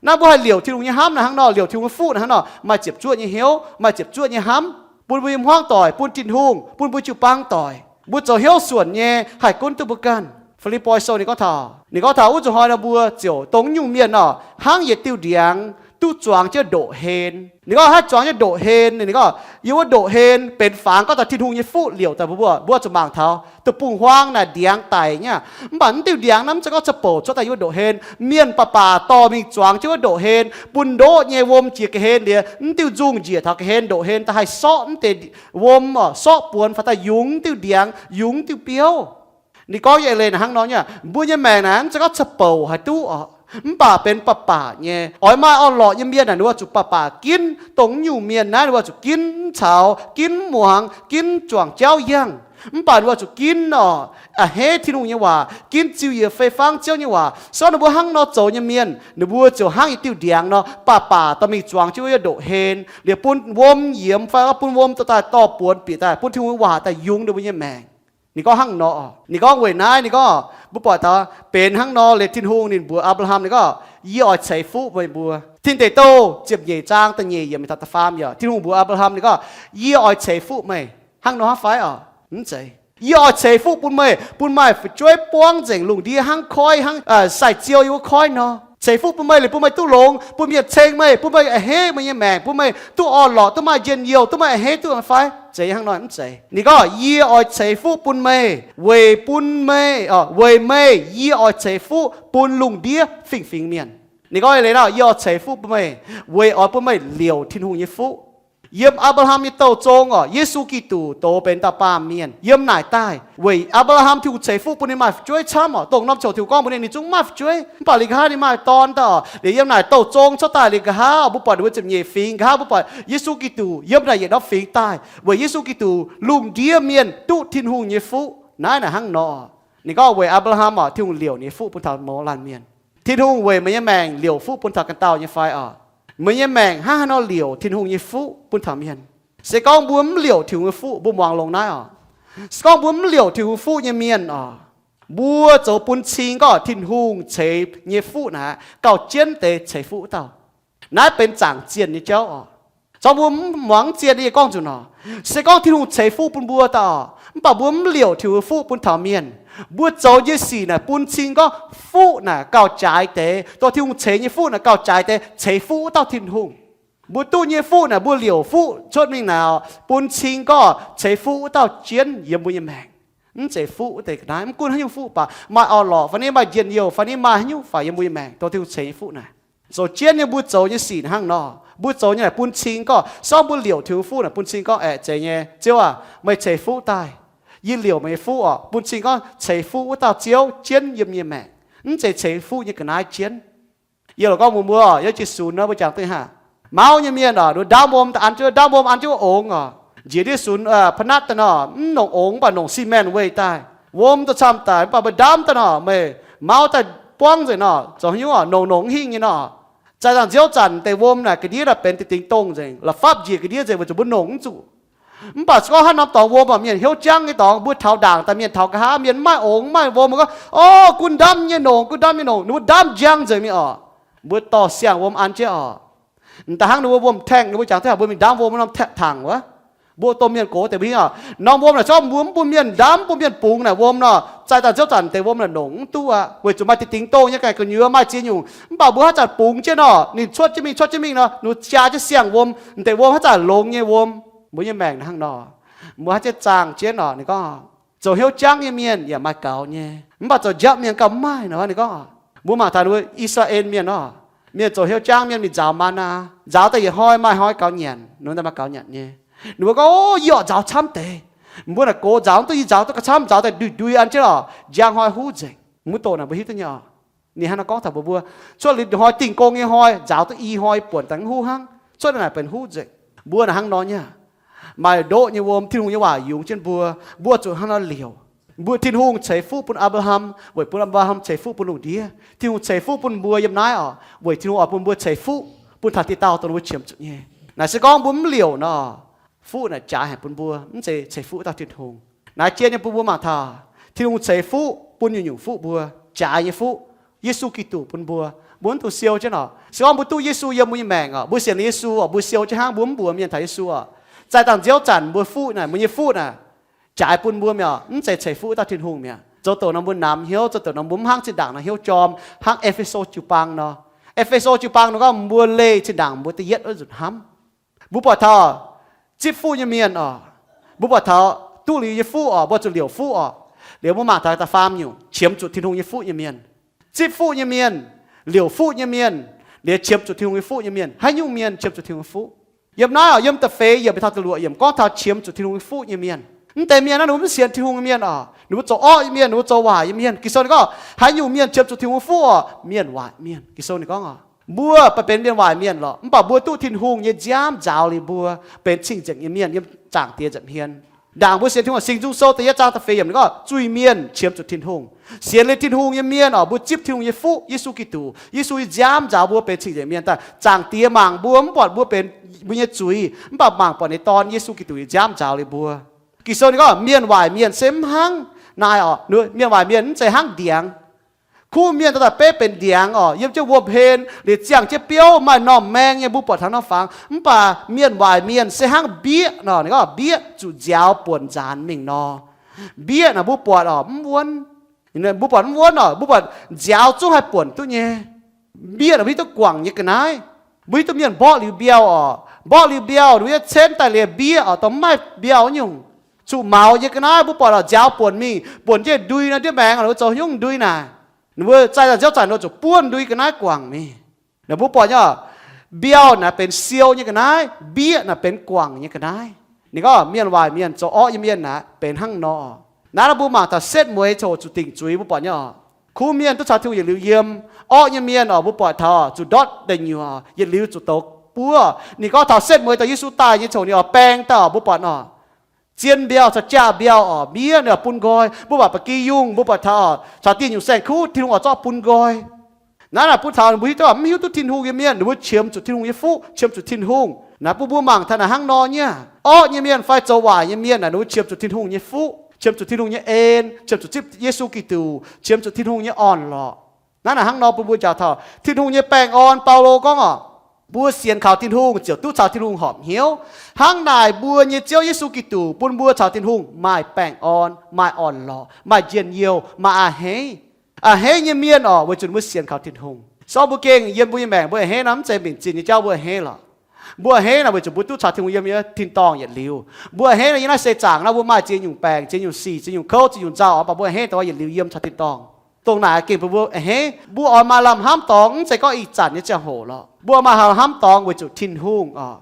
Naaiv mbuo haih liouc Tin-Hungh nyei hnamv naaic hnangv nor, liouc Tin-Hungh nyei fuqv naaic hnangv nor, maaih ziepc zuoqv nyei hnyouv, maaih ziepc zuoqv nyei hnamv, bun mbuo nyei hmuangv doic, bun Tin-Hungh, bun mbuo jiu-baang doic. Mbuo zoux hnyouv suonc nyei haih gunv duqv mbuo ganh. Fi^lipv^poi Sou ninh gorngv taux, ninh gorngv taux wuov zuqc hnoi nor mbuo ziouc dongh wuov nyungc mienh nor, hnangv yietc diuh ndiangx duqv zuangx jienv ndoqc hlen. Ninh gorngv hnangv zuangx jienv ndoqc hlen, ninh gorngv yiem wuov ndoqc hlen benx fangx, gorngv daaih Tin-Hungh nyei fuqv liouc daaih mbuo, mbuo zuqc mangc taux deic-bung-huaang naaic ndiangx daic nyei. Mv baac mv diuh ndiangx naaiv mv zeiz gorngv ca'bouc cuotv daaih yiem wuov ndoqc hlen. Mienh baac baac dorh mingh zuangx jienv wuov ndoqc hlen, bun ndoqv nyei wuom jiex ga'hlen liuz, mv diuh nzungh njiec taux ga'hlen ndoqc hlen daaih haih sorqv mv deix wuom oc, sorqv buonx fai daaih yungz diuh ndiangx, yungz diuh biouv. Ninh gorngv nyei eix leiz naaic hnangv nor nyei, mbuo nyei maengc naaic mv zeiz gorngv ca'bouc haih duqv oc, mv baac benx baac baac nyei. Oix maaih orn-lorqc nyei mienh naaic, ninh oix zuqc baac baac ginv. Dongh wuov nyungc mienh naaiv ninh oix zuqc ginv mv caux, ginv mv muangx, ginv juangc jauv yangh. Mv baac ninh oix zuqc ginv oc, a'hneiv Tin-Hungh nyei waac, ginv ziux yiec fei fangv Ziouv nyei waac. Se gorngv ninh mbuo hnangv nor zoux nyei mienh, ninh mbuo ziouc hnangv yietc diuh ndiangx nor, baac baac dorh mingh zuangx jienv wuov ndoqc hlen, liuz bun wuom yiemx fai bun wuom dorh daaih dorh buonx bieqc daaih, bun Tin-Hungh nyei waac daaih yungz ninh mbuo nyei maengc. Ninh gorngv hnangv nor. Ninh gorngv weic naaiv, ninh gorngv mbuo buatc taux benx hnangv nor liuz, Tin-Hungh ninh mbuox Apc^laa^ham, ninh gorngv, yie oix ceix fuqv meih mbuo. Tin Deic Douh ziepc nyeic zaang da'nyeic yiemc mingh taux da'faam yiemc, Tin-Hungh mbuox Apc^laa^ham, ninh gorngv, yie oix ceix fuqv meih. Hnangv nor hnangv fai oc? Mv zeiz. Yie oix ceix fuqv bun meih, bun maaih fu'jueiv buangv nzengc lungh ndiev hnangv koiv, hnangv sai-ziou yiem wuov koiv nor. Ceix fuqv bun meih liuz bun meih duqv longx, bun mienh ceng meih, bun meih a'hneiv meih nyei maengc, bun meih duqv orn-lorqc, duqv maaih njien-youh, duqv meih a'hneiv duqv fai? Zeiz hnangv nor? Mv zeiz. Ninh gorngv, yie oix ceix fuqv bun meih, weic bun meih, weic meih yie oix ceix fuqv bun lungh ndiev fingx-fingx mienh. Ninh gorngv leiz nor, yie oix ceix fuqv bun meih, weic oix bun meih liouc Tin-Hungh nyei fuqv. Yiem Apc^laa^ham nyei douh zong oc, Yesu Giduc doz benx dauh baamh mienh yiem naaic daaih. Weic Apc^laa^ham Tin-Hungh ceix fuqv bun ninh maaih fu'jueiv camv oc. Dongh norm ziouc Tin-Hungh gorngv mbuox ninh, ninh zungv mv maaih fu'jueiv. Mv baac liuz nqa'haav ninh maaih dorn daaih oc. Liuz yiem naaic douh zong cuotv daaih liuz nqa'haav oc, mbuo buatc ninh mbuo ziepc nyeic fingx nqa'haav, mbuo buatc Yesu Giduc yiem naaic yietc norm fingx daaih. Weic Yesu Giduc lungh ndiev mienh duqv Tin-Hungh nyei fuqv. Naaiv naaic hnangv nor. Ninh gorngv weic Apc^laa^ham oc, Tin-Hungh liouc ninh nyei fuqv bun taux mouz laanh mienh. Tin-Hungh weic meih nyei maengc liouc fuqv bun taux ganh dauh nyei fai oc? Meih nyei maengc hnangv haaix nor liouc Tin-Hungh nyei fuqv bun taux mienh? Se gorngv mbuo mv liouc Tin-Hungh nyei fuqv, mbuo muangx longx naaiv oc. Se gorngv mbuo mv liouc Tin-Hungh fuqv nyei mienh oc, mbuo zoux bun cing gorngv Tin-Hungh ceix nyei fuqv naaic gauh jienv deix ceix fuqv wuov dauh. Naaiv benx zaangc zienh nyei jauv oc. Se gorngv mbuo mv muangx zienh, yie gorngv nzunc oc, se gorngv Tin-Hungh ceix fuqv bun mbuo daaih oc, mv baac mbuo mv liouc Tin-Hungh nyei fuqv bun taux mienh, mbuo zoux nyei sic naaic bun cing gorngv fuqv naaic gauh jaaix deix, dongh Tin-Hungh ceix nyei fuqv naaic gauh jaaix deix ceix fuqv wuov dauh Tin-Hungh. Mbuo duqv nyei fuqv naaic, mbuo liouc fuqv cuotv mingh naaic oc, bun cing gorngv ceix fuqv wuov dauh jienv yiem mbuo nyei maengc. Mv zeiz fuqv wuov deix ga'naaiv, mv gunv haaix nyungc fuqv baac, maaih orn-lorqc fai ni, maaih njien-youh fai ni, maaih haaix nyungc faix yiem mbuo nyei maengc, dongh Tin-Hungh ceix nyei fuqv naaic. Zoux jienv nyei mbuo zoux nyei sic hnangv nor, mbuo zoux nyei naaic bun cing gorngv, se gorngv mbuo liouc Tin-Hungh nyei fuqv naaic bun cing gorngv, aeqv, zeiz nyei, Ziouv aac, meih ceix fuqv daaih. Yie liouc meih nyei fuqv oc. Bun cing gorngv ceix fuqv wuov dauh Ziouv jienv yiem nyei maengc, mv zeiz ceix fuqv nyei ga'naaiv jienv. Yie lorqc gorngv mbuox mbuo, yiem Jiex Sunx nor mbuo jangx duqv haac, mauv nyei mienh oc, ninh mbuo ndaamv wuom daaih an jienv, ndaamv wuom an jienv wuov ongx oc. Njiec ndiev sunx pa'natv daaih nor, mv nongc ongx, mv baac nongc cement weih daaih. Wuom daaih camv daaih, mv baac mbuo ndaamv daaih nor, meih mauv daaih buangv nzengc nor, zoux haaix nyungc oc, nongc nongc hingh nyei nor. Zaih ndaangc nziouv zanc deix wuom naaic ga'ndiev naaic benx dingx dingx dongh nzengc, la'fapv njiec ga'ndiev nzengc weic zuqc mbuo nongc mv zuqc. Mv baac se gorngv haaix norm dorngx wuom oc, mienh hnyouv jangv nyei dorngx, mbuo taux ndaangc daaih mienh taux nqa'haav, mienh mv maaih ongx mv maaih wuom, mbuo gorngv, O, gunv ndaamv nyei nongc, gunv ndaamv nyei nongc, ninh mbuo ndaamv njang nzengc mingh oc. Mbuo dorh siang-wuom an jienv oc. M'daaih hnangv ninh mbuo wuom-taengh, ninh mbuo jangx duqv haac, mbuo mingh ndaamv wuom wuov norm tangx wuov. Mbuo domh mienh gox deix mbuo hingv oc, norm wuom naaic se gorngv mbuo mv bun mienh ndaamv, mv bun mienh bungx naaic wuom nor, zaih ndaangc nziouv zanc deix wuom naaic nongc mv duqv aqv, weic zuqc maaih dingx dingx dongh nyei, gaengh gu'nyuoz maaih ziex nyungc. Mv baac mbuo haaix zanc bungx jienv nor, ninh cuotv jienv mingh, cuotv jienv mingh nor, ninh jaa jienv siang-wuom, m'deix wuom haaix zanc longx nyei wuom. Mbuo nyei maengc hnangv nor, mbuo haaix zanc zaangh jienv nor, ninh gorngv, zoux hnyouv jangv nyei mienh yaac maaih gaux nyei, mv baac zoux njapv mienh gauh maaih nor, ninh gorngv. Mbuo mangc taux ninh mbuo I^saa^laa^en Mienh oc, mienh zoux hnyouv jangv mienh mingh nzaaux maa^naa, nzaaux daaih yietc hnoi maaih hnoi gaux nyanc, ninh mbuo daaih maaih gaux nyanc nyei. Ninh mbuo gorngv, O, yie oc nzaaux camv deix. Mbuo naaic gox nzaaux mv duqv, yie nzaaux duqv gauh camv, nzaaux daaih ndui-ndui an jienv oc, njang hnoi huv nzengc. Mv duqv naaic mbuo hiuv duqv nyei oc. Ninh hnangv nor gorngv taux mbuox mbuo, cuotv liuz hnoi dingh gong nyei hnoi, nzaaux duqv i hnoi buonc daaih mv huv hnangv, cuotv naaic benx huv nzengc. Mbuo naaic hnangv nor nyei. Maaih ndoqv nyei wuom, Tin-Hungh nyei waac yungz jienv mbuo, mbuo zuqc hnangv nor liouc. Mbuo, Tin-Hungh ceix fuqv bun Apc^laa^ham weic bun Apc^laa^ham ceix fuqv bun lungh ndiev. Tin-Hungh ceix fuqv bun mbuo yiem naaiv oc, weic Tin-Hungh oix bun mbuo ceix fuqv bun taux tin-dauh dongh mbuo qiemx zuqc nyei. Naaic se gorngv mbuo mv liouc nor, fuqv naaic jaaix haic bun mbuo, mv zeiz ceix fuqv wuov dauh Tin-Hungh. Naaiv jien nyei bun mbuo mangc taux, Tin-Hungh ceix fuqv bun nyungc-nyungc fuqv mbuo, jaaix nyei fuqv. Yesu Giduc bun mbuo, mbuo mv dungx siou jienv oc. Se gorngv mbuo duqv Yesu yiem mbuo nyei maengc oc, mbuo sienx Yesu oc, mbuo siou jienv hnangv, mbuo mv mbuox mienh taux Yesu oc. Zaih dangh nziouv zanc mbuo fuqv naaic, mbuo nyei fuqv naaic, jaaix bun mbuo mi'aqv, mv zeiz ceix fuqv wuov dauh Tin-Hungh mi'aqv. Zoux douc nor mbuo namx hnyouv, zoux douc nor mbuo mv hnangv zinh ndaangc nor hnyouv jorm, hnangv E^fe^so jiu-baang nor. E^fe^so jiu-baang nor gorngv mbuo leih zinh ndaangc mbuo da'yietv wuov nzunc hnamv. Mbuo buatc taux zipv fuqv nyei mienh oc, mbuo buatc taux duqv liuz nyei fuqv oc, mbuo zuqc liouc fuqv oc. Liuz mbuo mangc taux da'faam nyungc, qiemx zuqc Tin-Hungh nyei fuqv nyei mienh. Zipv fuqv nyei mienh, liouc fuqv nyei mienh, liuz qiemx zuqc Tin-Hungh nyei fuqv nyei mienh. Haaix nyungc mienh qiemx zuqc Tin-Hungh nyei fuqv? Yiem naaiv oc, yiem da'feix yiemc taux da'luoqc yiemc gorngv taux qiemx zuqc Tin-Hungh nyei fuqv nyei mienh. Mv deix mienh naaiv ninh mbuo mv sienx Tin-Hungh nyei mienh oc, ninh mbuo zoux orqv nyei mienh, ninh mbuo zoux waaic nyei mienh. Ging-Sou ninh gorngv haaix nyungc mienh qiemx zuqc Tin-Hungh nyei fuqv oc? Mienh waaic mienh. Ging-Sou ninh gorngv oc, mbuo baac benx mienh waaic mienh lorqc, mv baac mbuo duqv Tin-Hungh nyei nziaamv nzaaux liuz mbuo benx cing-nzengc nyei mienh yiem Zaangc Diex nza'hmien. Ndaangc mbuo sienx Tin-Hungh, Singx Nzung Sou da'yietv zaang da'feix yiemc ninh gorngv zuiz-mienh qiemx zuqc Tin-Hungh. Sienx liuz Tin-Hungh nyei mienh oc, mbuo zipv Tin-Hungh nyei fuqv, Yesu Giduc. Yesu nyei nziaamv nzaaux mbuo benx cing-nzengc mienh daaih. Zaangc Diex mangc mbuo mv buatc mbuo benx mbuo nyei zuiz, mv baac mangc buatc ninh Dorn, Yesu Giduc, nyei nziaamv nzaaux liuz mbuo. Ging-Sou ninh gorngv mienh waaic mienh se mv hnangv naaiv oc. Mienh waaic mienh mv zeiz hnangv ndiangx. Kuv mienh daaih beiv benx ndiangx oc, yiem jienv wuom-hlen liuz ziangh jienv biouv, maaih normh maeng nyei, mbuo buatc taux norm fangx. Mv baac mienh waaic mienh se hnangv mbieqv nor, ninh gorngv mbieqv zuqc nziaaux buonc nzaanx mingh nor. Mbieqv naaic mbuo buatc oc, mv wuonv. Mbuo buatc mv wuonv oc, mbuo buatc nziaaux zungv haih buonc duqv nyei. Mbieqv naaic mbuo hiuv duqv guangc nyei ga'naaiv. Mbuo hiuv duqv mienh mborqv liuz mbiauh oc, mborqv liuz mbiauh, ninh mbuo yietv cenv daaih liuz mbieqv oc, dongh mv maaih mbiauh nyungc. Zuqc maux nyei ga'naaiv mbuo buatc oc, nziaaux buonc mingh, buonc jienv ndui nor, ndiev maengx ninh mbuo zoux haaix nyungc ndui naaic? Ninh mbuo zaih daaih nziouv zanc ninh mbuo zuqc buonv ndui ga'naaiv guangc mingh. Naaic mbuo buatc nyei oc, mbiauh naaic benx siou nyei ga'naaiv, mbieqv naaic benx guangc nyei ga'naaiv. Ninh gorngv mienh waaic mienh zoux orqv nyei mienh naaic benx hnangv nor. Naaiv nor mbuo mangc taux setv mueiz coc zuqc dingc zuiz mbuo buatc nyei oc. Kuv mienh duqv caux Tin-Hungh yietc liuz yiem, orqv nyei mienh oc mbuo buatc taux zuqc ndortv deic nyuoqc, yietc liuz zuqc douz buov. Ninh gorngv taux setv mueiz daaih Yesu daaih nyei coc ninh oix baeng daaih oc mbuo buatc oc. Zien mbiauh caux jaav mbiauh oc, miev ninh oix bun nqoi. Mbuo buatc ba'gi yungh, mbuo buatc taux oc, caux dieh nyungc saeng-kuv Tin-Hungh oix zorqv bun nqoi. Naaiv naaic bun taux ninh mbuo hiuv duqv mv hiuv duqv Tin-Hungh nyei mienh, ninh mbuo qiemx zuqc Tin-Hungh nyei fuqv, qiemx zuqc Tin-Hungh. Naaiv bun mbuo mangc taux naaic hnangv nor nyei. Orqv nyei mienh fai zoux waaic nyei mienh naaic, ninh mbuo qiemx zuqc Tin-Hungh nyei fuqv, qiemx zuqc Tin-Hungh nyei en, qiemx zuqc zipv Yesu Giduc, qiemx zuqc Tin-Hungh nyei orn-lorqc. Naaiv naaic hnangv nor bun mbuo njaaux taux Tin-Hungh nyei baengh orn. Baulo gorngv oc, mbuo sienx kaux Tin-Hungh ziouc duqv caux Tin-Hungh horpc hnyouv. Hnangv naaic mbuo nyei Ziouv Yesu Giduc bun mbuo caux Tin-Hungh maaih baengh orn, maaih orn-lorqc, maaih njien-youh, maaih a'hneiv. A'hneiv nyei mienh oc, weic zuqc mbuo sienx kaux Tin-Hungh. Se gorngv mbuo gengh yiem mbuo nyei maengc mbuo a'hneiv nor, mv zeiz mingh zinh nyei jauv mbuo a'hneiv lorqc. Mbuo a'hneiv naaic weic zuqc mbuo duqv caux Tin-Hungh yiem nyei tin-dorngh yietc liuz. Mbuo a'hneiv nor yiem naaiv seix zaangc naaiv mbuo maaih ziex nyungc baengc, ziex nyungc sic, ziex nyungc kouv, ziex nyungc nzauh, mv baac mbuo a'hneiv dongh yietc liuz yiem caux tin-dorngh. Dongh naaic gengh bun mbuo a'hneiv, mbuo oix maaih lamh hnamv dorngx mv zeiz gorngv ih zanc nyei ziangh hoc lorqc. Mbuo maaih lamh hnamv dorngx weic zuqc Tin-Hungh oc.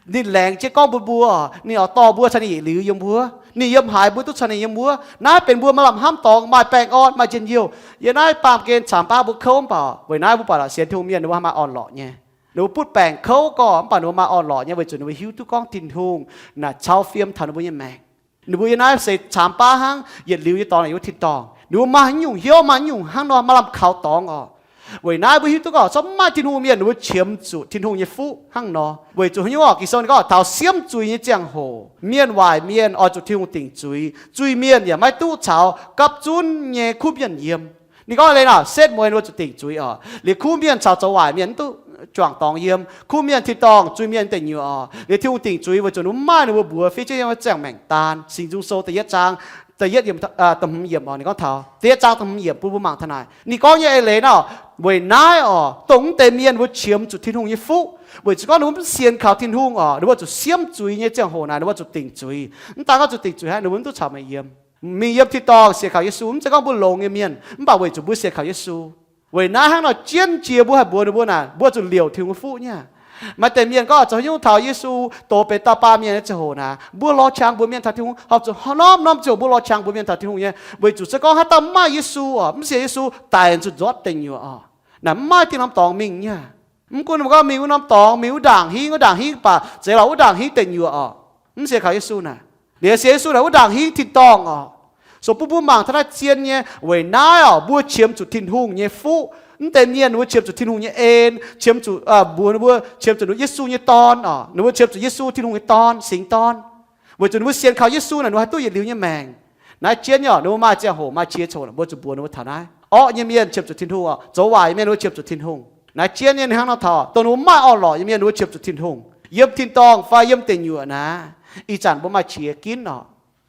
Ninh laengz jienv gorngv bun mbuo, ninh oix dorh mbuo caux ninh yietc liuz yiem wuov. Ninh yiem haaix mbuo duqv caux ninh yiem wuov. Naaiv benx mbuo maaih lamh hnamv dorngx, maaih baengh orn, maaih njien-youh. Yiem naaiv baamh gen camx baav mbuo kouv mv baac, weic naaiv mbuo buatc sienx Tin-Hungh mienh ninh mbuo maaih orn-lorqc nyei. Ninh mbuo butv baengc kouv gorqv mv baac ninh mbuo maaih orn-lorqc nyei weic zuqc ninh mbuo hiuv duqv gorngv Tin-Hungh naaic cau fiem taux ninh mbuo nyei maengc. Ninh mbuo yiem naaiv se camx baav hnangv, yietc liuz nyei dorngx naaic yiem wuov tin-dorngh. Ninh mbuo maaih haaix nyungc hnyouv, maaih haaix nyungc hnangv nor, maaih lamh kaux dorngx oc. Weic naaiv mbuo hiuv duqv gorngv corc maaih Tin-Hungh mienh ninh mbuo qiemx zuqc Tin-Hungh nyei fuqv hnangv nor. Weic zuqc haaix nyungc oc? Ging-Sou ninh gorngv taux siemv zuiz nyei ziangh hoc, mienh waaic mienh oix zuqc Tin-Hungh dingc zuiz. Zuiz-mienh yaac maiv duqv caux gapv zunv nyei kuv mienh yiem. Ninh gorngv leiz naaic setv mueiz ninh mbuo zuqc dingc zuiz oc. Liuz kuv mienh caux zoux waaic mienh mv duqv juangc dorngx yiem. Kuv mienh tin-dorngh, zuiz-mienh deic nyuoqc oc. Liuz Tin-Hungh dingc zuiz weic zuqc ninh mbuo maaih ninh mbuo mbuox fiev jienv nyei ziangh maengc daan. Singx Nzung Sou da'yietv zaang, da'yietv yiemc, da'hmz yiemc oc. Ninh gorngv taux da'yietv zaang da'hmz yiemc bun mbuo mangc taux naaic. Ninh gorngv nyei eix leiz naaic, weic naaiv oc, dongh mv deix mienh mbuo qiemx zuqc Tin-Hungh nyei fuqv weic zuqc gorngv ninh mbuo mv sienx kaux Tin-Hungh oc, ninh mbuo zuqc siemv zuiz nyei ziangh hoc naaic ninh mbuo zuqc dingc zuiz. Mv daan gorngv zuqc dingc zuiz hnangv, ninh mbuo mv duqv caux meih yiem. Mingh yiem tin-dorngh sienx kaux Yesu, mv zeiz gorngv mbuo longx nyei mienh, mv baac weic zuqc mbuo sienx kaux Yesu. Weic naaiv hnangv nor jienv jiex mbuo haih mbuox ninh mbuo naaic, mbuo zuqc liouc Tin-Hungh nyei fuqv nyei. Maaih deix mienh gorngv zoux haaix nyungc taux Yesu dox benx dauh baamh mienh nyei ziangh hoc naaic, mbuo lorz qangx mbuox mienh taux Tin-Hungh. Horpc zuqc norm-norm ziangh hoc mbuo lorz qangx mbuox mienh taux Tin-Hungh nyei, weic zuqc se gorngv haaix dauh mv maaih Yesu oc, mv sienx Yesu, daic zuqc nzuotv deic nyuoqc oc. Naaic mv maaih dieh norm dorngx mingh nyei. Mv gunv ninh mbuo gorngv mingh wuov norm dorngx, mingh wuov ndaangc hingv, wuov ndaangc hingv baac zeiz lorz wuov ndaangc hingv deic nyuoqc oc. Mv sienx kaux Yesu naaic. Liuz sienx Yesu naaic wuov ndaangc hingv tin-dorngh oc. So bun mbuo mangc taux naaiv zien nyei. Weic naaiv oc, mbuo qiemx zuqc Tin-Hungh nyei fuqv. Mv deix mienh ninh mbuo qiemx zuqc Tin-Hungh nyei en, qiemx zuqc, mbuox ninh mbuo qiemx zuqc Yesu nyei Dorn oc. Ninh mbuo qiemx zuqc Yesu, Tin-Hungh nyei Dorn, singx dorn. Weic zuqc ninh mbuo sienx kaux Yesu naaic, ninh mbuo haih duqv yietc liuz nyei maengc. Naaiv jienv nyei oc, ninh mbuo maaih ziangh hoc maaih qiex coc, mbuo zuqc mbuox ninh mbuo taux naaiv. Orqv nyei mienh qiemx zuqc Tin-Hungh oc. Zoux waaic nyei mienh ninh mbuo qiemx zuqc Tin-Hungh. Naaiv jienv nyei ninh hnangv nor taux dongh ninh mbuo maaih orn-lorqc nyei mienh ninh mbuo qiemx zuqc Tin-Hungh. Yiem tin-dorngh fai yiem deic nyuoqc naaic, ih zanc mbuo maaih qiex ginv oc.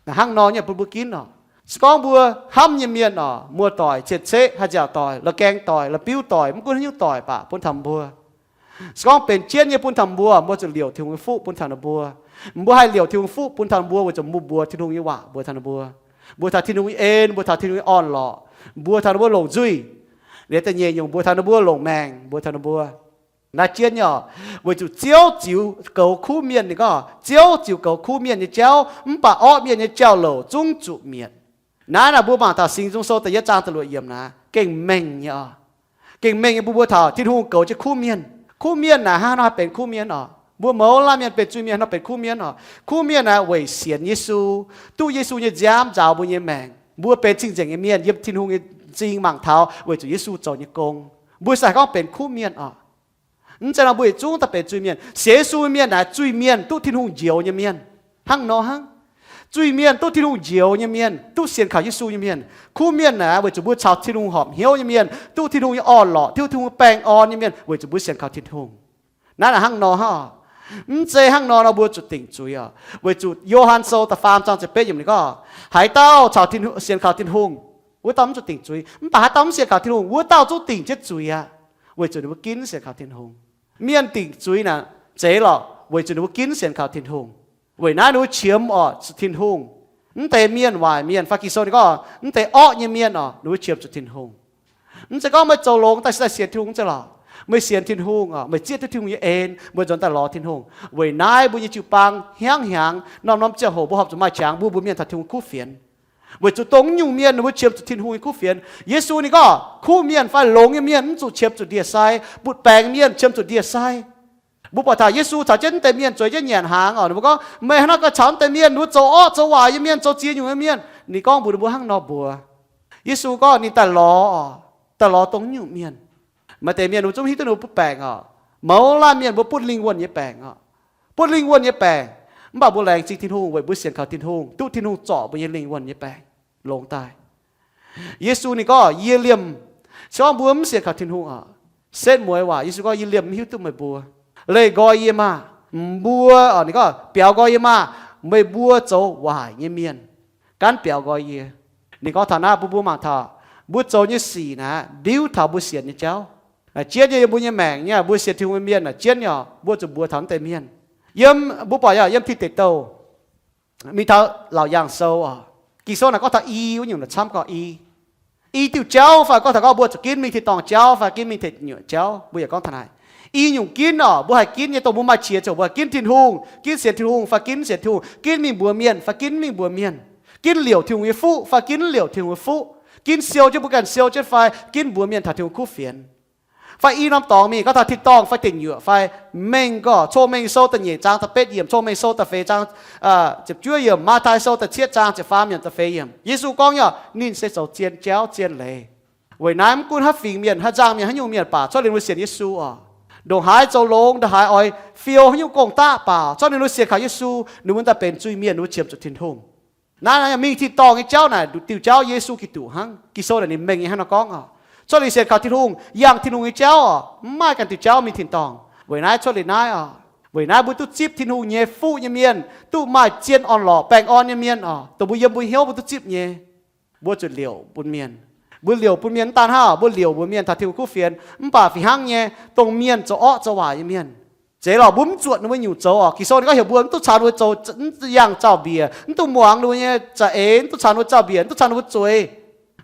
Hnangv nor nyei bun mbuo ginv oc. Se gorngv mbuo hnamv nyei mienh oc, muoz-doic, cien-ceqv, haih nziaauc doic, la'gaeng doic, la'biuv doic, mv gunv haaix nyungc doic baac bun taux mbuo. Se gorngv benx jienv nyei bun taux mbuo, mbuo zuqc liouc Tin-Hungh nyei fuqv bun taux ninh mbuo. Mbuo haih liouc Tin-Hungh fuqv bun taux ninh mbuo weic zuqc mbuo mbuox Tin-Hungh nyei waac mbuox taux ninh mbuo. Mbuox taux Tin-Hungh nyei en, mbuox taux Tin-Hungh nyei orn-lorqc, mbuox taux ninh mbuo longc nzuih. Liuz da'nyeic nyungc mbuox taux ninh mbuo longc maengc mbuox taux ninh mbuo. Naaiv jienv nyei oc, weic zuqc Ziouv ziux goux kuv mienh. Ninh gorngv Ziouv ziux goux kuv mienh nyei jauv, mv baac orqv mienh nyei jauv-louc zungv zuqc mietc. Naaiv naaic mbuo mangc taux Singx Nzung Sou da'yietv zaang da'luoqc yiemc naaic gengh mengh nyei oc. Gengh mengh nyei bun mbuo taux Tin-Hungh goux jienv kuv mienh. Kuv mienh naaic hnangv haaix nor benx kuv mienh oc? Mbuo mouz laanh mienh benx zuiz-mienh nor benx kuv mienh oc. Kuv mienh naaic weic sienx Yesu, duqv Yesu nyei nziaamv nzaaux mbuo nyei maengc, mbuo benx cing-nzengc nyei mienh yiem Tin-Hungh nyei m'zing mangc taux weic zuqc Yesu zoux nyei gong, mbuo se haih gorngv benx kuv mienh oc. Mv zeiz nor mbuo yietc zungv daaih benx zuiz-mienh. Sienx Yesu nyei mienh naaic zuiz-mienh, duqv Tin-Hungh njoux nyei mienh. Hnangv nor hnangv. Zuiz-mienh duqv Tin-Hungh njoux nyei mienh, duqv sienx kaux Yesu nyei mienh. Kuv mienh naaic weic zuqc mbuo caux Tin-Hungh horpc hnyouv nyei mienh, duqv Tin-Hungh nyei orn-lorqc, duqv Tin-Hungh nyei baengh orn nyei mienh weic zuqc mbuo sienx kaux Tin-Hungh. Naaiv naaic hnangv nor hnangv oc. Mv zeiz hnangv nor nor mbuo zuqc dingc zuiz oc. Weic zuqc Yo^han Sou da'faam zaang ziepc betv yiemc ninh gorngv, haaix dauh caux Tin-Hungh, sienx kaux Tin-Hungh, wuov dauh mv zuqc dingc zuiz. Mv baac haaix dauh mv sienx kaux Tin-Hungh, wuov dauh zungv dingc jienv zuiz aqv, weic zuqc ninh mbuo ginv sienx kaux Tin-Hungh. Mienh dingc zuiz naaic zeiz lorqc, weic zuqc ninh mbuo ginv sienx kaux Tin-Hungh. Weic naaiv ninh mbuo qiemx oc zuqc Tin-Hungh. Mv deix mienh waaic mienh, fai Ging-Sou ninh gorngv mv deix orqv nyei mienh oc, ninh mbuo qiemx zuqc Tin-Hungh. Mv zeiz gorngv meih zoux longx daaih se daaih sienx Tin-Hungh mv zeiz lorqc. Meih sienx Tin-Hungh oc, meih zieqv duqv Tin-Hungh nyei en, mbuo nzuonx daaih lorz Tin-Hungh. Weic naaiv mbuo nyei jiu-baang hnyangx-hnyangx, norm-norm ziangh hoc mbuo horpc zuqc maaih qangx mbuo mbuox mienh taux Tin-Hungh kuv fienx. Weic zuqc dongh nyungc mienh ninh mbuo qiemx zuqc Tin-Hungh nyei kuv fienx. Yesu ninh gorngv kuv mienh fai longx nyei mienh mv zuqc qiemx zuqc ndie-sai, butv-baengc mienh qiemx zuqc ndie-sai. Mbuo buatc taux Yesu caux jienv mv deix mienh zueiz jienv nyanc hnaangx oc, ninh mbuo gorngv, meih hnangv naaiv gauh caux mv deix mienh, ninh mbuo zoux orqv zoux waaic nyei mienh, zoux ziex nyungc nyei mienh. Ninh gorngv mbuox ninh mbuo hnangv nor mbuox. Yesu gorngv ninh daaih lorz oc, daaih lorz dongh nyungc mienh. Maaih deix mienh ninh mbuo zungv hiuv duqv ninh mbuo butv-baengc oc. Mouz laanh mienh mbuo butv lingh wuonh nyei baengc oc. Butv lingh wuonh nyei baengc. Mv baac mbuo laengz zingh Tin-Hungh weic mbuo sienx kaux Tin-Hungh, duqv Tin-Hungh zorc mbuo nyei lingh wuonh nyei baengc longx daaih. Yesu ninh gorngv, yie liemh. Se gorngv mbuo mv sienx kaux Tin-Hungh oc, setv mueiz waac, Yesu gorngv, yie liemh mv hiuv duqv meih mbuo. Leih nqoi yie maah! Mbuo, oc, ninh gorngv, biaux nqoi yie maah! Meih mbuo zoux waaic nyei mienh, gaanv biaux nqoi yie. Ninh gorngv taux naaiv bun mbuo mangc taux mbuo zoux nyei sic naaic ndiuv taux mbuo sienx nyei jauv. Naaic jienv nyei yiem mbuo nyei maengc nyei, mbuo sienx Tin-Hungh nyei mienh naaic jienv nyei oc, mbuo zuqc mbuox taux mv deix mienh. Yiem, mbuo buatc yaac yiem Tin Deic Douh mingh taux Laauc Yaangh Sou oc. Ging-Sou naaic gorngv taux i wuov nyungc naaic camv gorx i. I diuh jauv fai gorngv taux gorngv mbuo zuqc ginv mingh tin-dorngh jauv fai ginv mingh tengx nyuoqc jauv, mbuo yaac gorngv taux naaic. I nyungc ginv oc, mbuo haih ginv nyei dongh mbuo maaih qiex ziouc mbuo ginv Tin-Hungh, ginv sienx Tin-Hungh fai ginv sienx Tin-Hungh, ginv mingh mbuox mienh fai ginv mingh mbuox mienh, ginv liouc Tin-Hungh nyei fuqv fai ginv liouc Tin-Hungh nyei fuqv, ginv siou jienv mbuo ganh siou jienv fai ginv mbuox mienh taux Tin-Hungh kuv fienx. Fai i norm dorngx mingh gorngv taux tin-dorngh fai deic nyuoqc fai mengh gorx, Cong-Mengh Sou da'nyeic zaang da'betv yiemc, Cong-Mengh Sou da'feix zaang ziepc juov yiemc, Matv^tai Sou da'cietv zaang ziepc faam yiemc da'feix yiemc, Yesu gorngv nyei, ninh se zoux zien jauv zien leiz. Weic naaiv mv gunv haaix fingx mienh, haaix nzangc mienh, haaix nyungc mienh baac, corc ninh mbuo sienx Yesu oc, ndongc haaix zoux longx, ndongc haaix oix fiou haaix nyungc gong-daqv baac, corc ninh mbuo sienx kaux Yesu, ninh mbuo daaih benx zuiz-mienh, ninh mbuo qiemx zuqc Tin-Hungh. Naaiv mingh tin-dorngh nyei jauv naaic diuh jauv Yesu Giduc hnangv. Ging-Sou naaic ninh mengh nyei hnangv nor gorngv oc. Corc ninh sienx kaux Tin-Hungh, yangh Tin-Hungh nyei jauv oc, mv maaih ganh diuh jauv mingh tin-dorngh. Weic naaiv corc ninh naaiv oc, weic naaiv mbuo duqv zipv Tin-Hungh nyei fuqv nyei mienh, duqv maaih zien orn-lorqc baengh orn nyei mienh oc, dongh mbuo yiem mbuo hnyouv mbuo duqv zipv nyei. Mbuo zuqc liouc bun mienh. Mbuo liouc bun mienh mv daan hnangv, mbuo liouc mbuox mienh taux Tin-Hungh kuv fienx, mv baac fih hnangv nyei, dongh mienh zoux orqv zoux waaic nyei mienh, zeiz lorqc, mbuo mv zuotc ninh mbuo nyungc zoux oc. Ging-Sou ninh gorngv heuc mbuo mv duqv caux ninh mbuo zoux, mv yangh zaux-mbiec, mv duqv muangx ninh mbuo nyei za'eix, mv duqv caux ninh mbuo zaux-mbiec, mv duqv caux ninh mbuo zueiz.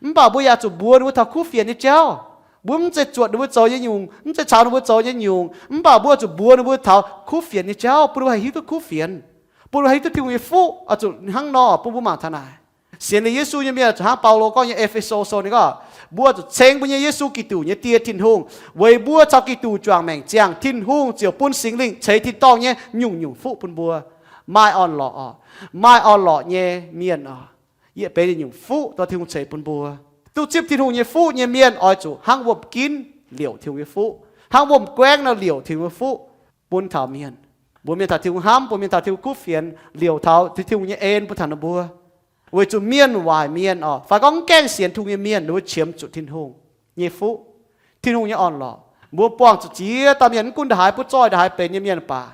Mv baac mbuo yaac zuqc mbuox ninh mbuo taux kuv fienx nyei jauv. Mbuo mv zeiz zuotc ninh mbuo zoux nyei nyungc, mv zeiz caux ninh mbuo zoux nyei nyungc, mv baac mbuo zuqc mbuox ninh mbuo taux kuv fienx nyei jauv, bun ninh mbuo haih hiuv duqv kuv fienx, bun ninh mbuo haih hiuv duqv Tin-Hungh nyei fuqv. Oix zuqc hnangv nor bun mbuo mangc taux naaic. Sienx liuz Yesu nyei mienh zuqc hnangv Baulo gorngv nyei, E^fe^so Sou ninh gorngv, mbuo zuqc ceng mbuo nyei Yesu Giduc nyei Die Tin-Hungh. Weic mbuo caux Giduc juangc maengc ziangh, Tin-Hungh ziouc bun Singx Lingh ceix tin-dorngh nyei nyungc-nyungc fuqv bun mbuo. Maaih orn-lorqc oc, maaih orn-lorqc nyei mienh oc, yietc benx nyungc-nyungc fuqv dorh Tin-Hungh ceix bun mbuo. Duqv zipv Tin-Hungh nyei fuqv nyei mienh oix zuqc hnangv wuom-ginv liouc Tin-Hungh nyei fuqv, hnangv wuom-guaengv nor liouc Tin-Hungh nyei fuqv bun taux mienh. Mbuox mienh taux Tin-Hungh hnamv, mbuox mienh taux Tin-Hungh kuv fienx, liouc taux Tin-Hungh nyei en bun taux ninh mbuo. Weic zuqc mienh waaic mienh oc, fai gorngv mv gaengh sienx Tin-Hungh nyei mienh, ninh mbuo qiemx zuqc Tin-Hungh nyei fuqv, Tin-Hungh nyei orn-lorqc. Mbuo buangh zuqc ziex dauh mienh, mv gunv ndongc haaix butv zoih, ndongc haaix benx nyei mienh baac,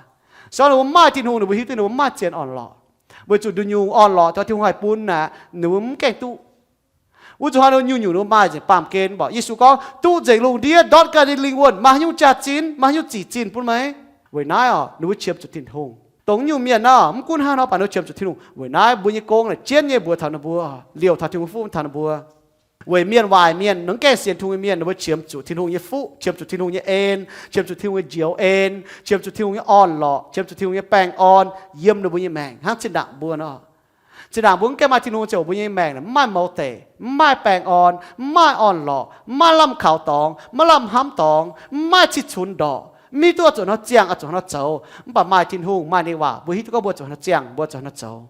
se gorngv ninh mbuo maaih Tin-Hungh, ninh mbuo hiuv duqv ninh mbuo maaih zien orn-lorqc. Weic zuqc nduqc nyungc orn-lorqc taux Tin-Hungh haih bun aqv, ninh mbuo mv gaengh duqv. Wuov zuqc hnoi ninh mbuo nyungc-nyungc ninh mbuo maaih nzengc. Baamh gen mbuox Yesu gorngv, duqv nzengc lungh ndiev ndortv ganh nyei lingh wuonh, maaih haaix nyungc jaax-zinh, maaih haaix nyungc zic zinh bun meih? Weic naaiv oc, ninh mbuo qiemx zuqc Tin-Hungh. Dongh nyungc mienh naaiv, mv gunv hnangv haaix nor baac ninh mbuo qiemx zuqc Tin-Hungh. Weic naaiv mbuo nyei gong naaic jienv nyei mbuox taux ninh mbuo, liouc taux Tin-Hungh fuqv taux ninh mbuo. Weic mienh waaic mienh, mv gaengh sienx Tin-Hungh nyei mienh, ninh mbuo qiemx zuqc Tin-Hungh nyei fuqv, qiemx zuqc Tin-Hungh nyei en, qiemx zuqc Tin-Hungh nyei njoux en, qiemx zuqc Tin-Hungh nyei orn-lorqc, qiemx zuqc Tin-Hungh nyei baengh orn yiem ninh mbuo nyei maengc hnangv zinh ndaangc mbuo nor. Zinh ndaangc mbuo mv gaengh maaih Tin-Hungh ziouc mbuo nyei maengc mv maaih mouz deic, mv maaih baengh orn, mv maaih orn-lorqc, mv maaih lamh kaux dorngx, mv maaih lamh hnamv dorngx, mv maaih cih cunx ndorqc, mv hiuv duqv oix zuqc hnangv nor ziangh, oix zuqc hnangv nor zoux. Mv baac maaih Tin-Hungh, maaih ninh nyei waac, mbuo hiuv duqv gorngv mbuo zuqc hnangv nor ziangh, mbuo zuqc hnangv nor zoux.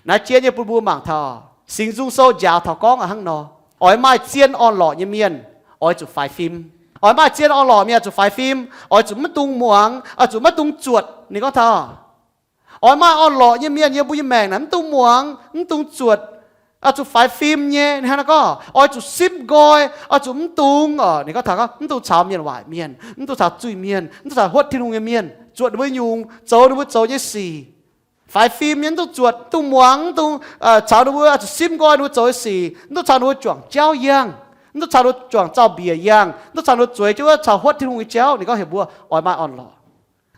Naaiv jienv nyei bun mbuo mangc taux Singx Nzung Sou njaaux taux gorngv aqv hnangv nor, oix maaih zien orn-lorqc nyei mienh oix zuqc faix fim. Oix maaih zien orn-lorqc mienh oix zuqc faix fim, oix zuqc maiv dungx muangx, oix zuqc maiv dungx zuotc. Ninh gorngv taux oix maaih orn-lorqc nyei mienh yiem mbuo nyei maengc naaic mv dungx muangx, mv dungx zuotc, oix zuqc faix fim nyei. Ninh hnangv naaiv gorngv, oix zuqc simv nqoi, oix zuqc mv dungx, ninh gorngv taux gorngv mv dungx caux mienh waaic mienh, mv dungx caux zuiz mienh, mv dungx caux huotv Tin-Hungh nyei mienh, zuotc ninh mbuo nyungc, zoux ninh mbuo zoux nyei sic. Faix fim nyei, mv dungx zuotc, mv dungx muangx, mv dungx caux ninh mbuo, oix zuqc simv nqoi ninh mbuo zoux nyei sic, mv dungx caux ninh mbuo juangc jauv yangh, mv dungx caux ninh mbuo juangc zaux-mbiec yangh, mv dungx caux ninh mbuo zueiz jienv wuov caux huotv Tin-Hungh nyei jauv. Ninh gorngv heuc mbuo oix maaih orn-lorqc.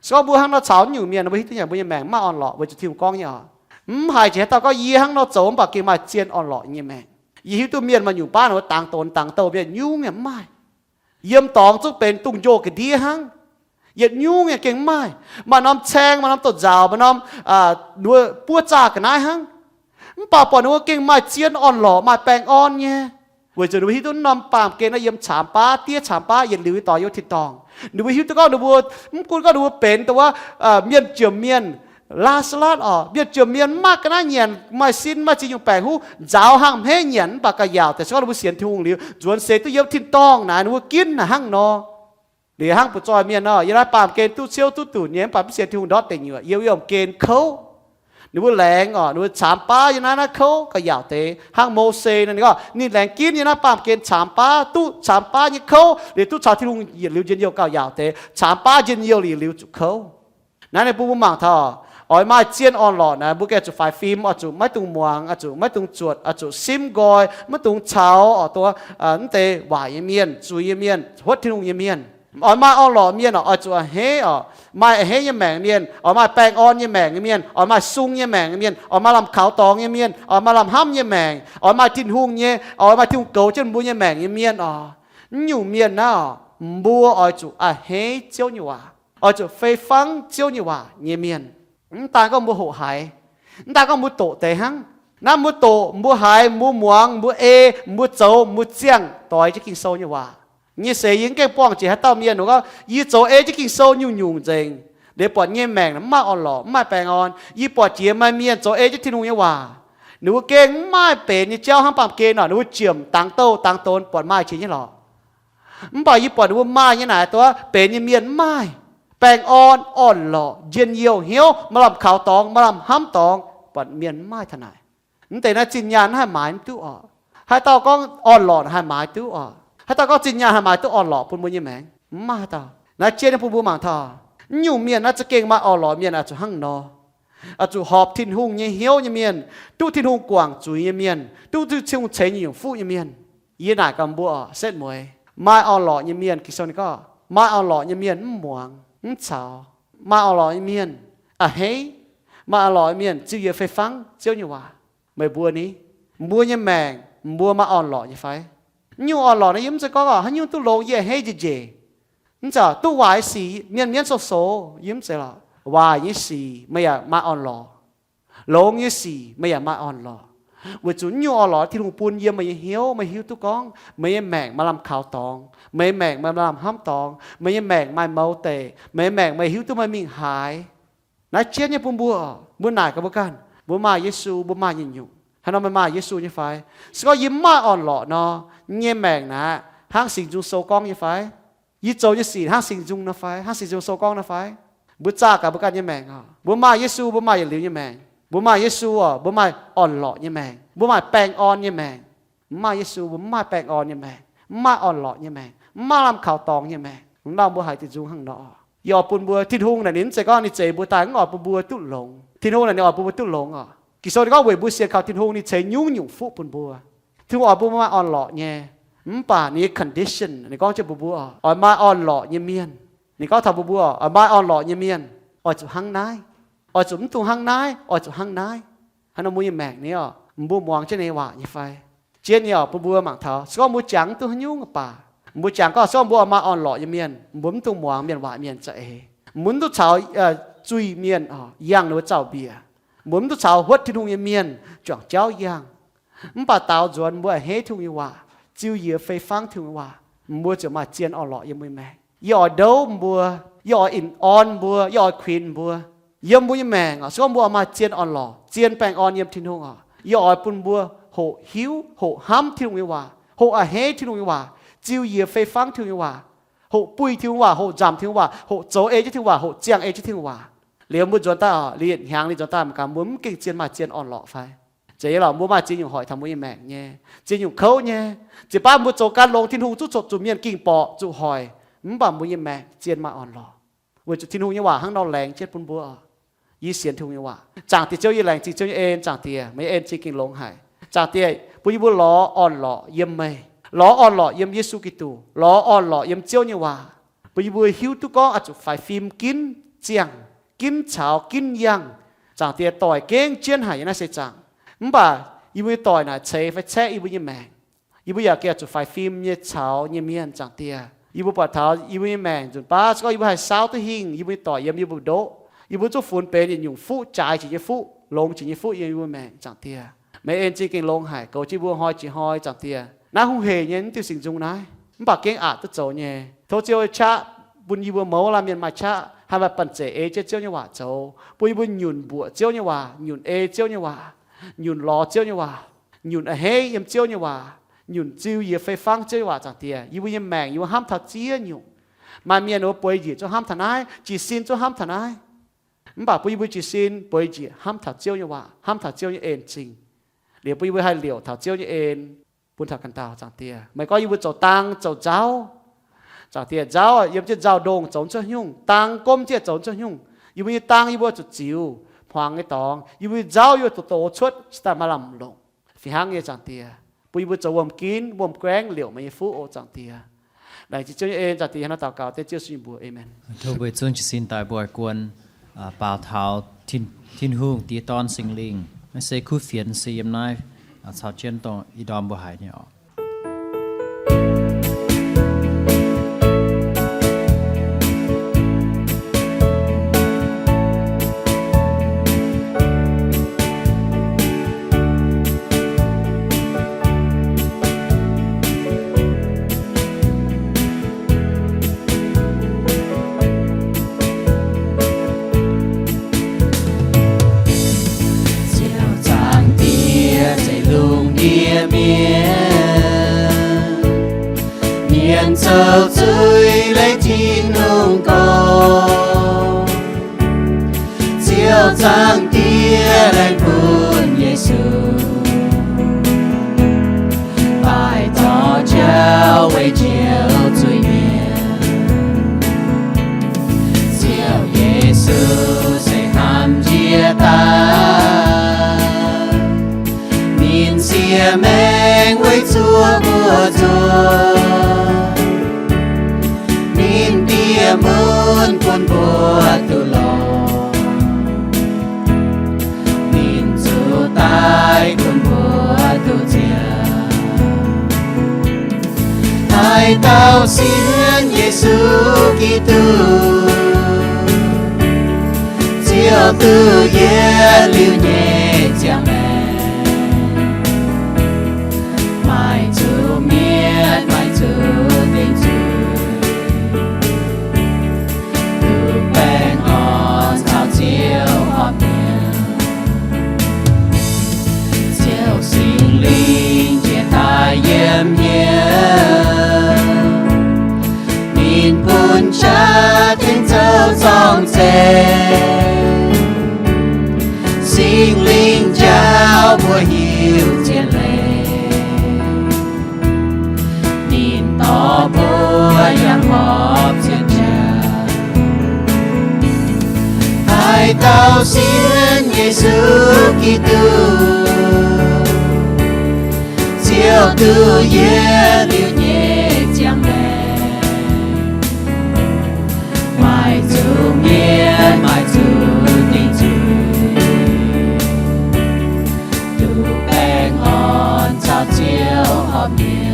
Se gorngv mbuo hnangv nor caux naaiv nyungc mienh, mbuo hiuv duqv nyanc mbuo nyei maengc maaih orn-lorqc weic zuqc Tin-Hungh gorngv nyei oc. Mv haiz jiex haaix dauh gorngv yie hnangv nor zoux mv baac gengh maaih zien orn-lorqc nyei maengc. Yie hiuv duqv mienh maaih nyungc baav ninh mbuo dangx donx dangx douh mienh nyungc nyei, mv maaih. Yiem dorngx zungv benx dungz njoh ga'ndiev hnangv. Yietc nyungc nyei gengh mv maaih. Maaih norm caeng, maaih norm douz-nzaaux, maaih norm buov zaah ga'naaiv hnangv. Mv baac buatc ninh mbuo gengh maaih zien orn-lorqc, maaih baengh orn nyei. Weic zuqc ninh mbuo hiuv duqv norm baamh gen naaiv yiem caamx baav, diev caamx baav yietc liuz nyei dorngx yiem tin-dorngh. Ninh mbuo hiuv duqv gorngv ninh mbuo, mv gunv gorngv ninh mbuo benx dongh wuov mienh jomc mienh, Laa^saa^latv oc, mienh jomc mienh mv maaih ga'naaiv nyanc, maaih sin, maaih ziex nyungc baengc huv, nzaaux hnangv hmeiv nyanc, mv baac gauh yaauc deix se gorngv ninh mbuo sienx Tin-Hungh liuz, nzuonx seix duqv yiem tin-dorngh naaic, ninh mbuo ginv naaic hnangv nor. Liuz hnangv butv zoih mienh nor, yiem naaiv baamh gen duqv ciouv duqv dunc nyei, mv baac mv sienx Tin-Hungh ndortv deic nyuoqc, yiem wuov baamh gen kouv. Ninh mbuo laengz oc, ninh mbuo caamx baav yiem naaiv, naaiv kouv gauh yaauc deix, hnangv Mose nor, ninh gorngv ninh laengz ginv yiem naaiv baamh gen caamx baav, duqv caamx baav nyei kouv, liuz duqv caux Tin-Hungh yietc liuz njien-youh gauh yaauc deix, caamx baav njien-youh liuz, liuz zuqc kouv. Naaiv ninh bun mbuo mangc taux, oix maaih zien orn-lorqc naaic, mbuo gengh zuqc faix fim, oix zuqc maiv dungx muangx, oix zuqc maiv dungx zuotc, oix zuqc simv nqoi, maiv dungx caux oc, dongh mv deix waaic nyei mienh, zuiz nyei mienh, huotv Tin-Hungh nyei mienh. Oix maaih orn-lorqc mienh oc, oix zuqc a'hneiv oc. Maaih a'hneiv nyei maengc mienh, oix maaih baengh orn nyei maengc mienh, oix maaih sung nyei maengc mienh, oix maaih lamh kaux dorngx nyei mienh, oix maaih lamh hnamv nyei maengc, oix maaih Tin-Hungh nyei, oix maaih Tin-Hungh goux jienv mbuo nyei maengc nyei mienh oc. Naaiv nyungc mienh naaiv oc, mbuo oix zuqc a'hneiv Ziouv nyei waac, oix zuqc fei fangv Ziouv nyei waac nyei mienh. Mv daan gorngv mbuo hoqc haiz, mv daan gorngv mbuo doqc deix hnangv. Naaiv mbuo doqc, mbuo haiz, mbuo muangx, mbuo ei, mbuo zoux, mbuo ziangh doix jienv Ging-Sou nyei waac nyei seix. Yie mv gaengh buangh jiex haaix dauh mienh, ninh gorngv, yie zoux ei jienv Ging-Sou nyungc-nyungc nzengc, liuz buatc nyei maengc mv maaih orn-lorqc, mv maaih baengh orn. Yie buatc jiex maaih mienh zoux ei jienv Tin-Hungh nyei waac, ninh mbuo gengh mv maaih benx nyei jauv hnangv baamh gen oc. Ninh mbuo ziemc dangx douh dangx donx buatc maaih jiex nyei lorqc. Mv baac yie buatc ninh mbuo maaih nyei naaic duqv benx nyei mienh mv maaih baengh orn, orn-lorqc, njien-youh hnyouv, maaih lamh kaux dorngx, maaih lamh hnamv dorngx, buatc mienh mv maaih taux naaic. Mv deix naaiv zinh nyaanh haih maaiz mv duqv oc. Haaix dauh gorngv orn-lorqc haih maaiz duqv oc? Haaix dauh gorngv zinh nyaanh haih maaiz duqv orn-lorqc bun mbuo nyei maengc? Mv maaih haaix dauh. Naaiv jienv nyei bun mbuo mangc taux, naaiv nyungc mienh naaiv za'gengh maaih orn-lorqc mienh oix zuqc hnangv nor. Oix zuqc horpc Tin-Hungh nyei hnyouv nyei mienh, duqv Tin-Hungh guangc zuiz nyei mienh, duqv Tin-Hungh ceix nyei nyungc fuqv nyei mienh. Yie naaic gaax mbuo oc, setv mueiz, maaih orn-lorqc nyei mienh, Ging-Sou ninh gorngv, maaih orn-lorqc nyei mienh mv muangx, mv caux. Maaih orn-lorqc nyei mienh a'hneiv. Maaih orn-lorqc nyei mienh ziux yiez fei fangv Ziouv nyei waac. Meih mbuo ni, mbuo nyei maengc, mbuo maaih orn-lorqc nyei fai? Naaiv nyungc orn-lorqc naaiv yie mv zeiz gorngv oc, haaix nyungc duqv longx yie a'hneiv njiec njiec. Mv zeiz duqv waaic sic, mienv mienv sou sou, yie mv zeiz lorqc. Waaic nyei sic meih yaac maaih orn-lorqc. Longx nyei sic meih yaac maaih orn-lorqc. Weic zuqc naaiv nyungc orn-lorqc Tin-Hungh bun yiem meih nyei hnyouv, meih hiuv duqv gorngv meih nyei maengc maaih lamh kaux dorngx, meih nyei maengc maaih lamh hnamv dorngx, meih nyei maengc maaih mouz deic, meih nyei maengc meih hiuv duqv maaih mingh haaix. Naaiv jienv nyei bun mbuo, mbuo naaic gaax mbuo ganh, mbuo maaih Yesu, mbuo maaih nyungc-nyungc. Haaix nor meih maaih Yesu nyei fai? Se gorngv yie mv maaih orn-lorqc nor, yie nyei maengc naaiv hnangv Singx Nzung Sou gorngv nyei fai? Yie zoux nyei sic hnangv Singx Nzung nor fai? Hnangv Singx Nzung Sou gorngv nor fai? Mbuo zaah gaax mbuo ganh nyei maengc oc. Mbuo maaih Yesu, mbuo maaih yietc liuz nyei maengc. Mbuo maaih Yesu oc, mbuo maaih orn-lorqc nyei maengc. Mbuo maaih baengh orn nyei maengc. Mv maaih Yesu, mbuo mv maaih baengh orn nyei maengc, mv maaih orn-lorqc nyei maengc, mv maaih lamh kaux dorngx nyei maengc. Mv lauh mbuo haiz Tin-Hungh hnangv nor. Yie oix bun mbuo, Tin-Hungh naaic ninh mv zeiz gorngv ninh zeix mbuo daaih, mv oix bun mbuo duqv longx. Tin-Hungh naaic ninh oix bun mbuo duqv longx oc. Ging-Sou ninh gorngv weic mbuo sienx kaux Tin-Hungh ninh ceix nyungc-nyungc fuqv bun mbuo. Tin-Hungh oix bun mbuo maaih orn-lorqc nyei. Mv baac ninh nyei condition, ninh gorngv jienv mbuox mbuo oix maaih orn-lorqc nyei mienh. Ninh gorngv taux mbuox mbuo oix maaih orn-lorqc nyei mienh, oix zuqc hnangv naaiv. Oix zuqc mv dungx hnangv naaiv, oix zuqc hnangv naaiv. Hnangv nor mbuo nyei maengc ni oc, mbuo muangx jienv ninh nyei waac nyei fai? Jienv nyei oc, bun mbuo mangc taux se gorngv mbuo jangx mv duqv haaix nyungc baac, mbuo jangx gorngv se gorngv mbuo oix maaih orn-lorqc nyei mienh, mbuo mv dungx muangx mienh waac mienh za'eix. Mbuo mv dungx caux zuiz-mienh oc, yangh ninh mbuo zaux-mbiec. Mbuo mv dungx caux huotv Tin-Hungh nyei mienh juangc jauv yangh. Mv baac daaux nzuonx mbuo a'hneiv Tin-Hungh nyei waac, ziux yiez fei fangv Tin-Hungh nyei waac, mbuo ziouc maaih zien orn-lorqc yiem mbuo nyei maengc. Yie oix ndouv mbuo, yie oix in orn mbuo, yie oix kuinx mbuo. Yiem mbuo nyei maengc oc, se gorngv mbuo oix maaih zien orn-lorqc, zien baengh orn yiem Tin-Hungh oc, yie oix bun mbuo hoqc hiuv, hoqc hnamv Tin-Hungh nyei waac, hoqc a'hneiv Tin-Hungh nyei waac, ziux yiez fei fangv Tin-Hungh nyei waac, hoqc buih Tin-Hungh waac, hoqc nzamc Tin-Hungh waac, hoqc zoux ei jienv Tin-Hungh waac, hoqc ziangh ei jienv Tin-Hungh waac. Liuz mbuo nzuonx daaih oc, liuz yietc hnyangx liuz nzuonx daaih mangc gaax mbuo mv gengh zien maaih zien orn-lorqc fai? Zeiz nyei lorqc, mbuo maaih ziex nyungc hoic taux mbuo nyei maengc nyei. Ziex nyungc kouv nyei. Ziouc baav mbuo zoux gan longx, Tin-Hungh zuqc coqv zuqc mienh ging borqc zuqc hoic, mv baac mbuo nyei maengc zien maaih orn-lorqc. Weic zuqc Tin-Hungh nyei waac hnangv nor laengz jienv bun mbuo. Yie sienx Tin-Hungh nyei waac. Zaangc Diex Ziouv, yie laengz zingh Ziouv nyei en. Zaangc Diex, meih nyei en zingh gengh longx haic. Zaangc Diex, bun yie mbuo lorz orn-lorqc yiem meih, lorz orn-lorqc yiem Yesu Giduc, lorz orn-lorqc yiem Ziouv nyei waac, bun yie mbuo hiuv duqv gorngv oix zuqc faix fim ginv ziangh, ginv caux, ginv yangh. Zaangc Diex, doic gengh jienv haic yiem naaiv seix zaangc, mv baac yie mbuo nyei doic naaic ceix fai caeqv yie mbuo nyei maengc. Yie mbuo yaac gengh zuqc faix fim nyei caux nyei mienh. Zaangc Diex, yie mbuo buatc taux yie mbuo nyei maengc nzunc baav se gorngv yie mbuo haih saauv duqv hingh yie mbuo nyei doic yiem yie mbuo ndoqv, yie mbuo zuqc funx benx yietc nyungc fuqv, jaaix jiex nyei fuqv, longx jiex nyei fuqv yiem yie mbuo maengc. Zaangc Diex, meih en zingh gengh longx haic, goux jienv mbuo hnoi jiex hnoi. Zaangc Diex, naaiv hungh heic nyei mv diuh Singx Nzung naaiv, mv baac gengh aqc duqv zoux nyei. Tov Ziouv qaqv bun yie mbuo mouz laanh mienh maaih qaqv haih maaih banh zeic ei jienv Ziouv nyei waac zoux, bun yie mbuo nyunc mbuoqc Ziouv nyei waac, nyunc ei Ziouv nyei waac, nyunc lorz Ziouv nyei waac, nyunc a'hneiv yiem Ziouv nyei waac, nyunc ziux yiez fei fangv Ziouv nyei waac. Zaangc Diex, yie mbuo nyei maengc yie mbuo hnamv taux ziex nyungc. Maaih mienh wuov bueix njiec zungv hnamv taux naaiv, jiez sin zungv hnamv taux naaiv. Mv baac bun yie mbuo jiez sin bueix njiec hnamv taux Ziouv nyei waac, hnamv taux Ziouv nyei en-zingh, liuz bun yie mbuo haih liouc taux Ziouv nyei en bun taux ganh dauh. Zaangc Diex, meih gorngv yie mbuo zoux dang zoux nzauv, Zaangc Diex, nzauv yiem jienv nzauh ndongh zoux mv cuotv nyungc, dang gomv jienv zoux mv cuotv nyungc. Yie mbuo nyei dang yie mbuo zuqc ziux, hmuangx nyei dorngx. Yie mbuo nyei nzauv yie mbuo doqc doqc cuotv, se daaih maaih lamh longc. Fih hnangv nyei, Zaangc Diex, bun yie mbuo zoux wuom-ginv wuom-guaengv liouc meih nyei fuqv oc. Zaangc Diex, Laengz zingh Ziouv nyei en, zaah deix yiem naaiv daux gaux dengv Ziouv Yesu nyei mbuox. Aamen. Tov mbuo zunh jiez sin daaih mbuo oix guon, aa, baaux taux Tin, Tin-Hungh, Die Dorn, Singx Lingh. Naaiv se kuv fienx se yiem naaiv, aa, caux jienv dongh ih ndorm mbuo haiz nyei oc. Ziouv Zaangc Diex zeiv lungh ndiev mienh, mienh zoux zuiz leiz Tin-Hungh gorx. Ziouv Zaangc Diex laengz bun Yesu, daaih dorh jauv weic njoux zuiz-mienh. Ziouv Yesu se hnamv njiec daaih, ninh siex maengh weic zuoqv mbuo nzuonx. Ninh ndie mun bun mbuo duqv longx, ninh zuqc daic bun mbuo duqv nziaauc. Haaix dauh sienx Yesu Giduc, ziouc duqv yietc liuz nyei ziangh maengc, maaih zuqc mietc, maaih zuqc dingc zuiz, duqv baengh orn caux Ziouv horpc mienh. Ziouv Singx Lingh njiec daaih yiem hnyouv, ninh bun jaax tengx zoux zorng-zeqc. Singx Lingh njaaux mbuo hiuv zien leiz, ninh dorh mbuo yangh horpc zien jaax. Haaix dauh sienx Yesu Giduc, ziouc duqv yietc liuz nyei ziangh maengc, maaih zuqc mietc, maaih zuqc dingc zuiz, duqv baengh orn caux Ziouv horpc mienh.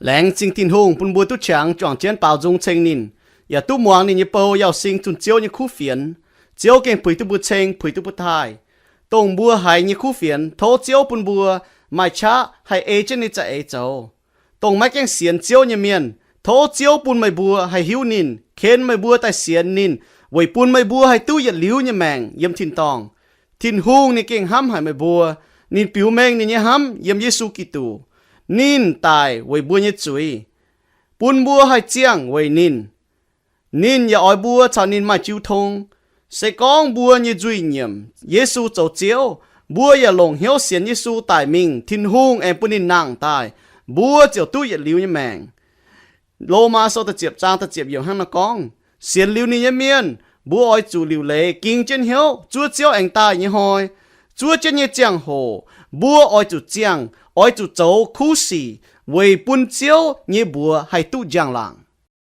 Laengz zingh Tin-Hungh bun mbuo duqv qangx juangc jienv baaux nzung ceng ninh, yaac duqv muangx ninh nyei bou Yauh Sing zunh Ziouv nyei kuv fienx. Ziouv gengh puix duqv mbuo ceng, puix duqv mbuo taaih. Dongh mbuo haiz nyei kuv fienx, tov Ziouv bun mbuo maaih qaqv haih ei jienv ninh za'eix zoux. Dongh maiv gaengh sienx Ziouv nyei mienh, tov Ziouv bun meih mbuo haih hiuv ninh, ken meih mbuo daaih sienx ninh, weic bun meih mbuo haih duqv yietc liuz nyei maengc yiem tin-dorngh. Tin-Hungh ninh gengh hnamv haic meih mbuo. Ninh biux mengh ninh nyei hnamv yiem Yesu Giduc. Ninh daic weic mbuo nyei zuiz, bun mbuo haih ziangh weic ninh. Ninh yaac oix mbuo caux ninh maaih jiu tong. Se gorngv mbuo nyei nzuih nyiemc Yesu zoux Ziouv, mbuo yaac longc hnyouv sienx Yesu daic mingh, Tin-Hungh aengx bun ninh nangh daaih, mbuo ziouc duqv yietc liuz nyei maengc. Lomaa Sou da'ziepc zaang da'ziepc yiemc hnangv naaiv gorngv, sienx liuz ninh nyei mienh, mbuo oix zuqc liuc leiz ging jienv hnyouv zuov Ziouv aengx daaih nyei hnoi. Zuov jienv nyei ziangh hoc mbuo oix zuqc ziangh, oix zuqc zoux kuv sic weic bun Ziouv nyei mbuox haih duqv njang-laangc.